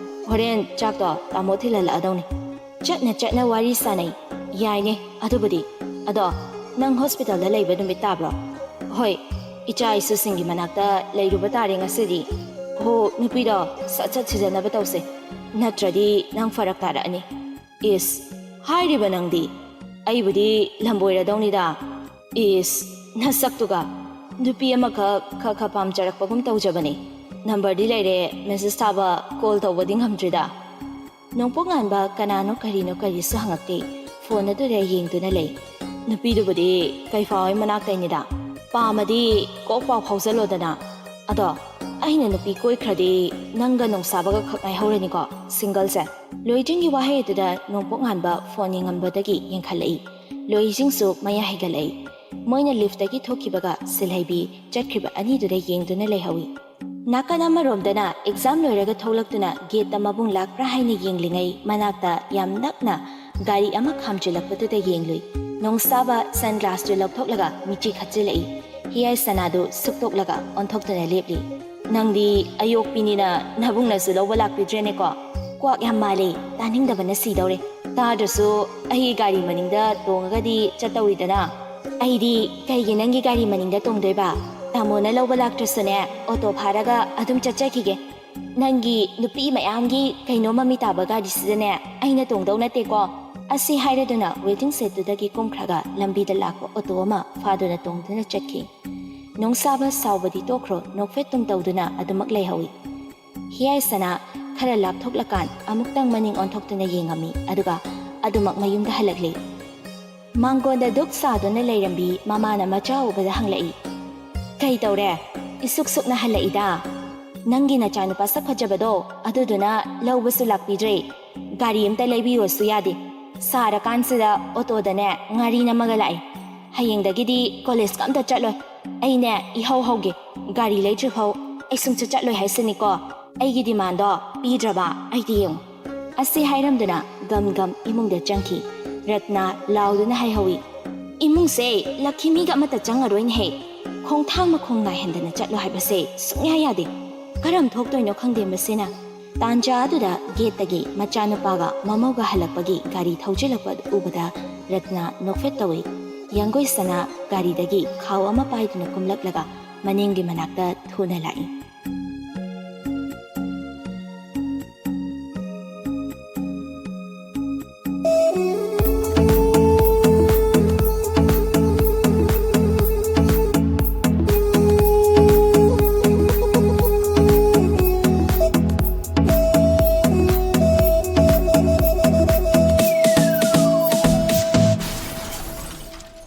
ꯍꯣꯔꯦꯟ ꯆꯥꯛꯇꯣ ꯇꯥꯃꯣ ꯊꯤꯜꯍꯜꯂꯛꯑꯗꯧꯅꯤ꯫" ꯆꯠꯅ ꯆꯠꯅ ꯋꯥꯔꯤ ꯁꯥꯅꯩ꯫ "ꯌꯥꯏꯅꯦ ꯑꯗꯨꯕꯨꯗꯤ꯫ ꯑꯗꯣ ꯅꯪ ꯍꯣꯁꯄꯤꯇꯥꯜꯗ ꯂꯩꯕ ꯅꯨꯃꯤꯠ ꯇꯥꯕ꯭ꯔꯣ?" "ꯍꯣꯏ, ꯏꯆꯥ ꯏꯁꯨꯁꯤꯡꯒꯤ ꯃꯅꯥꯛꯇ ꯂꯩꯔꯨꯕ ꯇꯥꯔꯦ ꯉꯁꯤꯗꯤ꯫" "ꯍꯣ, ꯅꯨꯄꯤꯗꯣ ꯁꯠ ꯁꯠ ꯁꯤꯖꯟꯅꯕ ꯇꯧꯁꯦ, ꯅꯠꯇ꯭ꯔꯗꯤ ꯅꯪ ꯐꯔꯛ ꯇꯥꯔꯛꯑꯅꯤ꯫" "ꯏꯁ, ꯍꯥꯏꯔꯤꯕ ꯅꯪꯗꯤ꯫ ꯑꯩꯕꯨꯗꯤ ꯂꯝꯕꯣꯏꯔꯗꯧꯅꯤꯗ꯫" "ꯏꯁ, ꯅꯁꯛꯇꯨꯒ꯫ ꯅꯨꯄꯤ ꯑꯃꯈꯛ ꯈ ꯈ ꯄꯥꯝꯖꯔꯛꯄꯒꯨꯝ ꯇꯧꯖꯕꯅꯤ꯫ ꯅꯝꯕꯔꯗꯤ ꯂꯩꯔꯦ, ꯃꯦꯁꯦꯖ ꯊꯥꯕ, ꯀꯣꯜ ꯇꯧꯕꯗꯤ ꯉꯝꯗ꯭ꯔꯤꯗ꯫" ꯅꯣꯡꯄꯣꯛ ꯉꯥꯟꯕ ꯀꯅꯥꯅꯣ ꯀꯔꯤꯅꯣ ꯀꯔꯤꯁꯨ ꯍꯪꯉꯛꯇꯦ꯫ ꯐꯣꯟ ꯑꯗꯨꯗ ꯌꯦꯡꯗꯨꯅ ꯂꯩ꯫ "ꯅꯨꯄꯤꯗꯨꯕꯨꯗꯤ ꯀꯩꯐꯥ ꯍꯣꯏ ꯃꯅꯥꯛꯇꯩꯅꯤꯗ꯫ ꯄꯥꯝꯃꯗꯤ ꯀꯣꯛ ꯄꯥꯎ ꯐꯥꯎꯖꯜꯂꯣꯗꯅ꯫ ꯑꯗꯣ ꯑꯩꯅ ꯅꯨꯄꯤ ꯀꯣꯏꯈ꯭ꯔꯗꯤ ꯅꯪꯒ ꯅꯣꯡꯁꯥꯕꯒ ꯈꯛ ꯉꯥꯏꯍꯧꯔꯅꯤꯀꯣ ꯁꯤꯡꯒꯜꯁꯦ꯫" ꯂꯣꯏꯖꯤꯡꯒꯤ ꯋꯥꯍꯩ ꯑꯗꯨꯗ ꯅꯣꯡꯄꯣꯛ ꯉꯥꯟꯕ ꯐꯣꯟ ꯌꯦꯡꯉꯝꯕꯗꯒꯤ ꯌꯦꯡꯈꯠꯂꯛꯏ꯫ ꯂꯣꯏꯖꯤꯡꯁꯨ ꯃꯌꯥ ꯍꯤꯒꯠꯂꯛꯏ꯫ ꯃꯣꯏꯅ ꯂꯤꯐꯇꯒꯤ ꯊꯣꯛꯈꯤꯕꯒ ꯁꯤꯜꯍꯩꯕꯤ ꯆꯠꯈ꯭ꯔꯤꯕ ꯑꯅꯤꯗꯨꯗ ꯌꯦꯡꯗꯨꯅ ꯂꯩꯍꯧꯏ꯫ ꯅꯥꯀꯟ ꯑꯃꯔꯣꯝꯗꯅ ꯑꯦꯛꯖꯥꯝ ꯂꯣꯏꯔꯒ ꯊꯣꯛꯂꯛꯇꯨꯅ ꯒꯦꯠꯇ ꯃꯕꯨꯡ ꯂꯥꯛꯄ꯭ꯔꯥ ꯍꯥꯏꯅ ꯌꯦꯡꯂꯤꯉꯩ ꯃꯅꯥꯛꯇ ꯌꯥꯝ ꯅꯛꯅ ꯒꯥꯔꯤ ꯑꯃ ꯈꯥꯝꯖꯤꯜꯂꯛꯄꯗꯨꯗ ꯌꯦꯡꯂꯨꯏ꯫ ꯅꯣꯡꯁꯥꯕ ꯁꯟꯒ꯭ꯂꯥꯁꯇꯨ ꯂꯧꯊꯣꯛꯂꯒ ꯃꯤꯠꯆꯤ ꯈꯠꯆꯤꯜꯂꯛꯏ꯫ ꯍꯤꯌꯥꯏ ꯁꯅꯥꯗꯨ ꯁꯨꯛꯇꯣꯛꯂꯒ ꯑꯣꯟꯊꯣꯛꯇꯨꯅ ꯂꯦꯞꯂꯤ꯫ "ꯅꯪꯗꯤ ꯑꯌꯣꯛꯄꯤꯅꯤꯅ ꯅꯕꯨꯡꯅꯁꯨ ꯂꯧꯕ ꯂꯥꯛꯄꯤꯗ꯭ꯔꯦꯅꯦꯀꯣ? ꯀ꯭ꯋꯥꯛ ꯌꯥꯝ ꯃꯥꯜꯂꯦ, ꯇꯥꯅꯤꯡꯗꯕꯅ ꯁꯤꯗꯧꯔꯦ꯫" "ꯇꯥꯗ꯭ꯔꯁꯨ ꯑꯩꯒꯤ ꯒꯥꯔꯤ ꯃꯅꯤꯡꯗ ꯇꯣꯡꯉꯒꯗꯤ ꯆꯠꯇꯧꯔꯤꯗꯅ꯫" "ꯑꯩꯗꯤ ꯀꯩꯒꯤ ꯅꯪꯒꯤ ꯒꯥꯔꯤ ꯃꯅꯤꯡꯗ ꯇꯣꯡꯗꯣꯏꯕ? ꯇꯥꯃꯣꯅ ꯂꯧꯕ ꯂꯥꯛꯇ꯭ꯔꯁꯨꯅꯦ, ꯑꯣꯇꯣ ꯐꯥꯔꯒ ꯑꯗꯨꯝ ꯆꯠꯆꯈꯤꯒꯦ꯫ ꯅꯪꯒꯤ ꯅꯨꯄꯤ ꯃꯌꯥꯝꯒꯤ ꯀꯩꯅꯣ ꯃꯃꯤ ꯇꯥꯕ ꯒꯥꯔꯤꯁꯤꯗꯅꯦ ꯑꯩꯅ ꯇꯣꯡꯗꯧ ꯅꯠꯇꯦꯀꯣ꯫" ꯑꯁꯤ ꯍꯥꯏꯔꯗꯨꯅ ꯋꯦꯇꯤꯡ ꯁꯦꯠꯇꯨꯗꯒꯤ ꯀꯨꯝꯈ꯭ꯔꯒ ꯂꯝꯕꯤꯗ ꯂꯥꯛꯄ ꯑꯣꯇꯣ ꯑꯃ ꯐꯥꯗꯨꯅ ꯇꯣꯡꯗꯨꯅ ꯆꯠꯈꯤ꯫ ꯅꯣꯡꯁꯥꯕ ꯁꯥꯎꯕꯗꯤ ꯇꯣꯛꯈ꯭ꯔꯣ, ꯅꯣꯛꯐꯦꯠꯇꯨꯝ ꯇꯧꯗꯨꯅ ꯑꯗꯨꯃꯛ ꯂꯩꯍꯧꯏ꯫ ꯍꯤꯌꯥꯏꯁꯅꯥ ꯈꯔ ꯂꯥꯞꯊꯣꯛꯂꯀꯥꯟ ꯑꯃꯨꯛꯇꯪ ꯃꯅꯤꯡ ꯑꯣꯟꯊꯣꯛꯇꯨꯅ ꯌꯦꯡꯉꯝꯃꯤ, ꯑꯗꯨꯒ ꯑꯗꯨꯃꯛ ꯃꯌꯨꯝꯗ ꯍꯜꯂꯛꯂꯤ꯫ ꯃꯥꯡꯒꯣꯟꯗ ꯗꯨꯛ ꯁꯥꯗꯨꯅ ꯂꯩꯔꯝꯕꯤ ꯃꯃꯥꯅ ꯃꯆꯥ ꯎꯕꯗ ꯍꯪꯂꯛꯏ, "ꯀꯩ ꯇꯧꯔꯦ? ꯏꯁꯨꯛ ꯁꯨꯛꯅ ꯍꯜꯂꯛꯏꯗ?" "ꯅꯪꯒꯤ ꯅꯆꯥꯅꯨꯄꯥ ꯁꯛ ꯐꯖꯕꯗꯣ ꯑꯗꯨꯗꯨꯅ ꯂꯧꯕꯁꯨ ꯂꯥꯛꯄꯤꯗ꯭ꯔꯦ, ꯒꯥꯔꯤ ꯑꯝꯇ ꯂꯩꯕꯤꯌꯣꯁꯨ ꯌꯥꯗꯦ꯫ ꯁꯥꯔꯀꯥꯟꯁꯤꯗ ꯑꯣꯇꯣꯗꯅꯦ ꯉꯥꯔꯤ ꯅꯝꯃꯒ ꯂꯥꯛꯏ꯫ "ꯍꯌꯦꯡꯗꯒꯤꯗꯤ ꯀꯣꯂꯦꯖꯀ ꯑꯝꯇ ꯆꯠꯂꯣꯏ꯫ ꯑꯩꯅꯦ ꯏꯍꯧ ꯍꯧꯒꯦ꯫ ꯒꯥꯔꯤ ꯂꯩꯗ꯭ꯔꯤꯐꯥꯎ ꯑꯩ ꯁꯨꯡꯆꯠ ꯆꯠꯂꯣꯏ ꯍꯥꯏꯁꯤꯅꯤꯀꯣ꯫ ꯑꯩꯒꯤ ꯗꯤꯃꯥꯟꯗꯣ ꯄꯤꯗ꯭ꯔꯕ ꯑꯩꯗꯤ ꯌꯦꯡꯉꯨ꯫" ꯑꯁꯤ ꯍꯥꯏꯔꯝꯗꯨꯅ ꯒꯝ ꯒꯝ ꯏꯃꯨꯡꯗ ꯆꯪꯈꯤ꯫ ꯔꯠꯅ ꯂꯥꯎꯗꯨꯅ ꯍꯥꯏꯍꯧꯏ, "ꯏꯃꯨꯡꯁꯦ ꯂꯛꯈꯤꯃꯤꯒ ꯑꯃꯠꯇ ꯆꯪꯉꯔꯣꯏꯅꯦꯍꯦ꯫ ꯈꯣꯡꯊꯥꯡ ꯃꯈꯣꯡ ꯅꯥꯏꯍꯟꯗꯅ ꯆꯠꯂꯣ ꯍꯥꯏꯕꯁꯦ ꯁꯨꯡꯌꯥ ꯌꯥꯗꯦ꯫ ꯀꯔꯝ ꯊꯣꯛꯇꯣꯏꯅꯣ ꯈꯪꯗꯦ ꯃꯁꯤꯅ꯫" ꯇꯥꯟꯖꯥ ꯑꯗꯨꯗ ꯒꯦꯠꯇꯒꯤ ꯃꯆꯥꯅꯨꯄꯥꯒ ꯃꯃꯧꯒ ꯍꯜꯂꯛꯄꯒꯤ ꯒꯥꯔꯤ ꯊꯧꯖꯤꯜꯂꯛꯄ ꯑꯗꯨ ꯎꯕꯗ ꯔꯠꯅ ꯅꯣꯛꯐꯦꯠ ꯇꯧꯏ꯫ ꯌꯥꯡꯒꯣꯏ ꯁꯅꯥ ꯒꯥꯔꯤꯗꯒꯤ ꯈꯥꯎ ꯑꯃ ꯄꯥꯏꯗꯨꯅ ꯀꯨꯝꯂꯛꯂꯒ ꯃꯅꯤꯡꯒꯤ ꯃꯅꯥꯛꯇ ꯊꯨꯅ ꯂꯥꯛꯏ꯫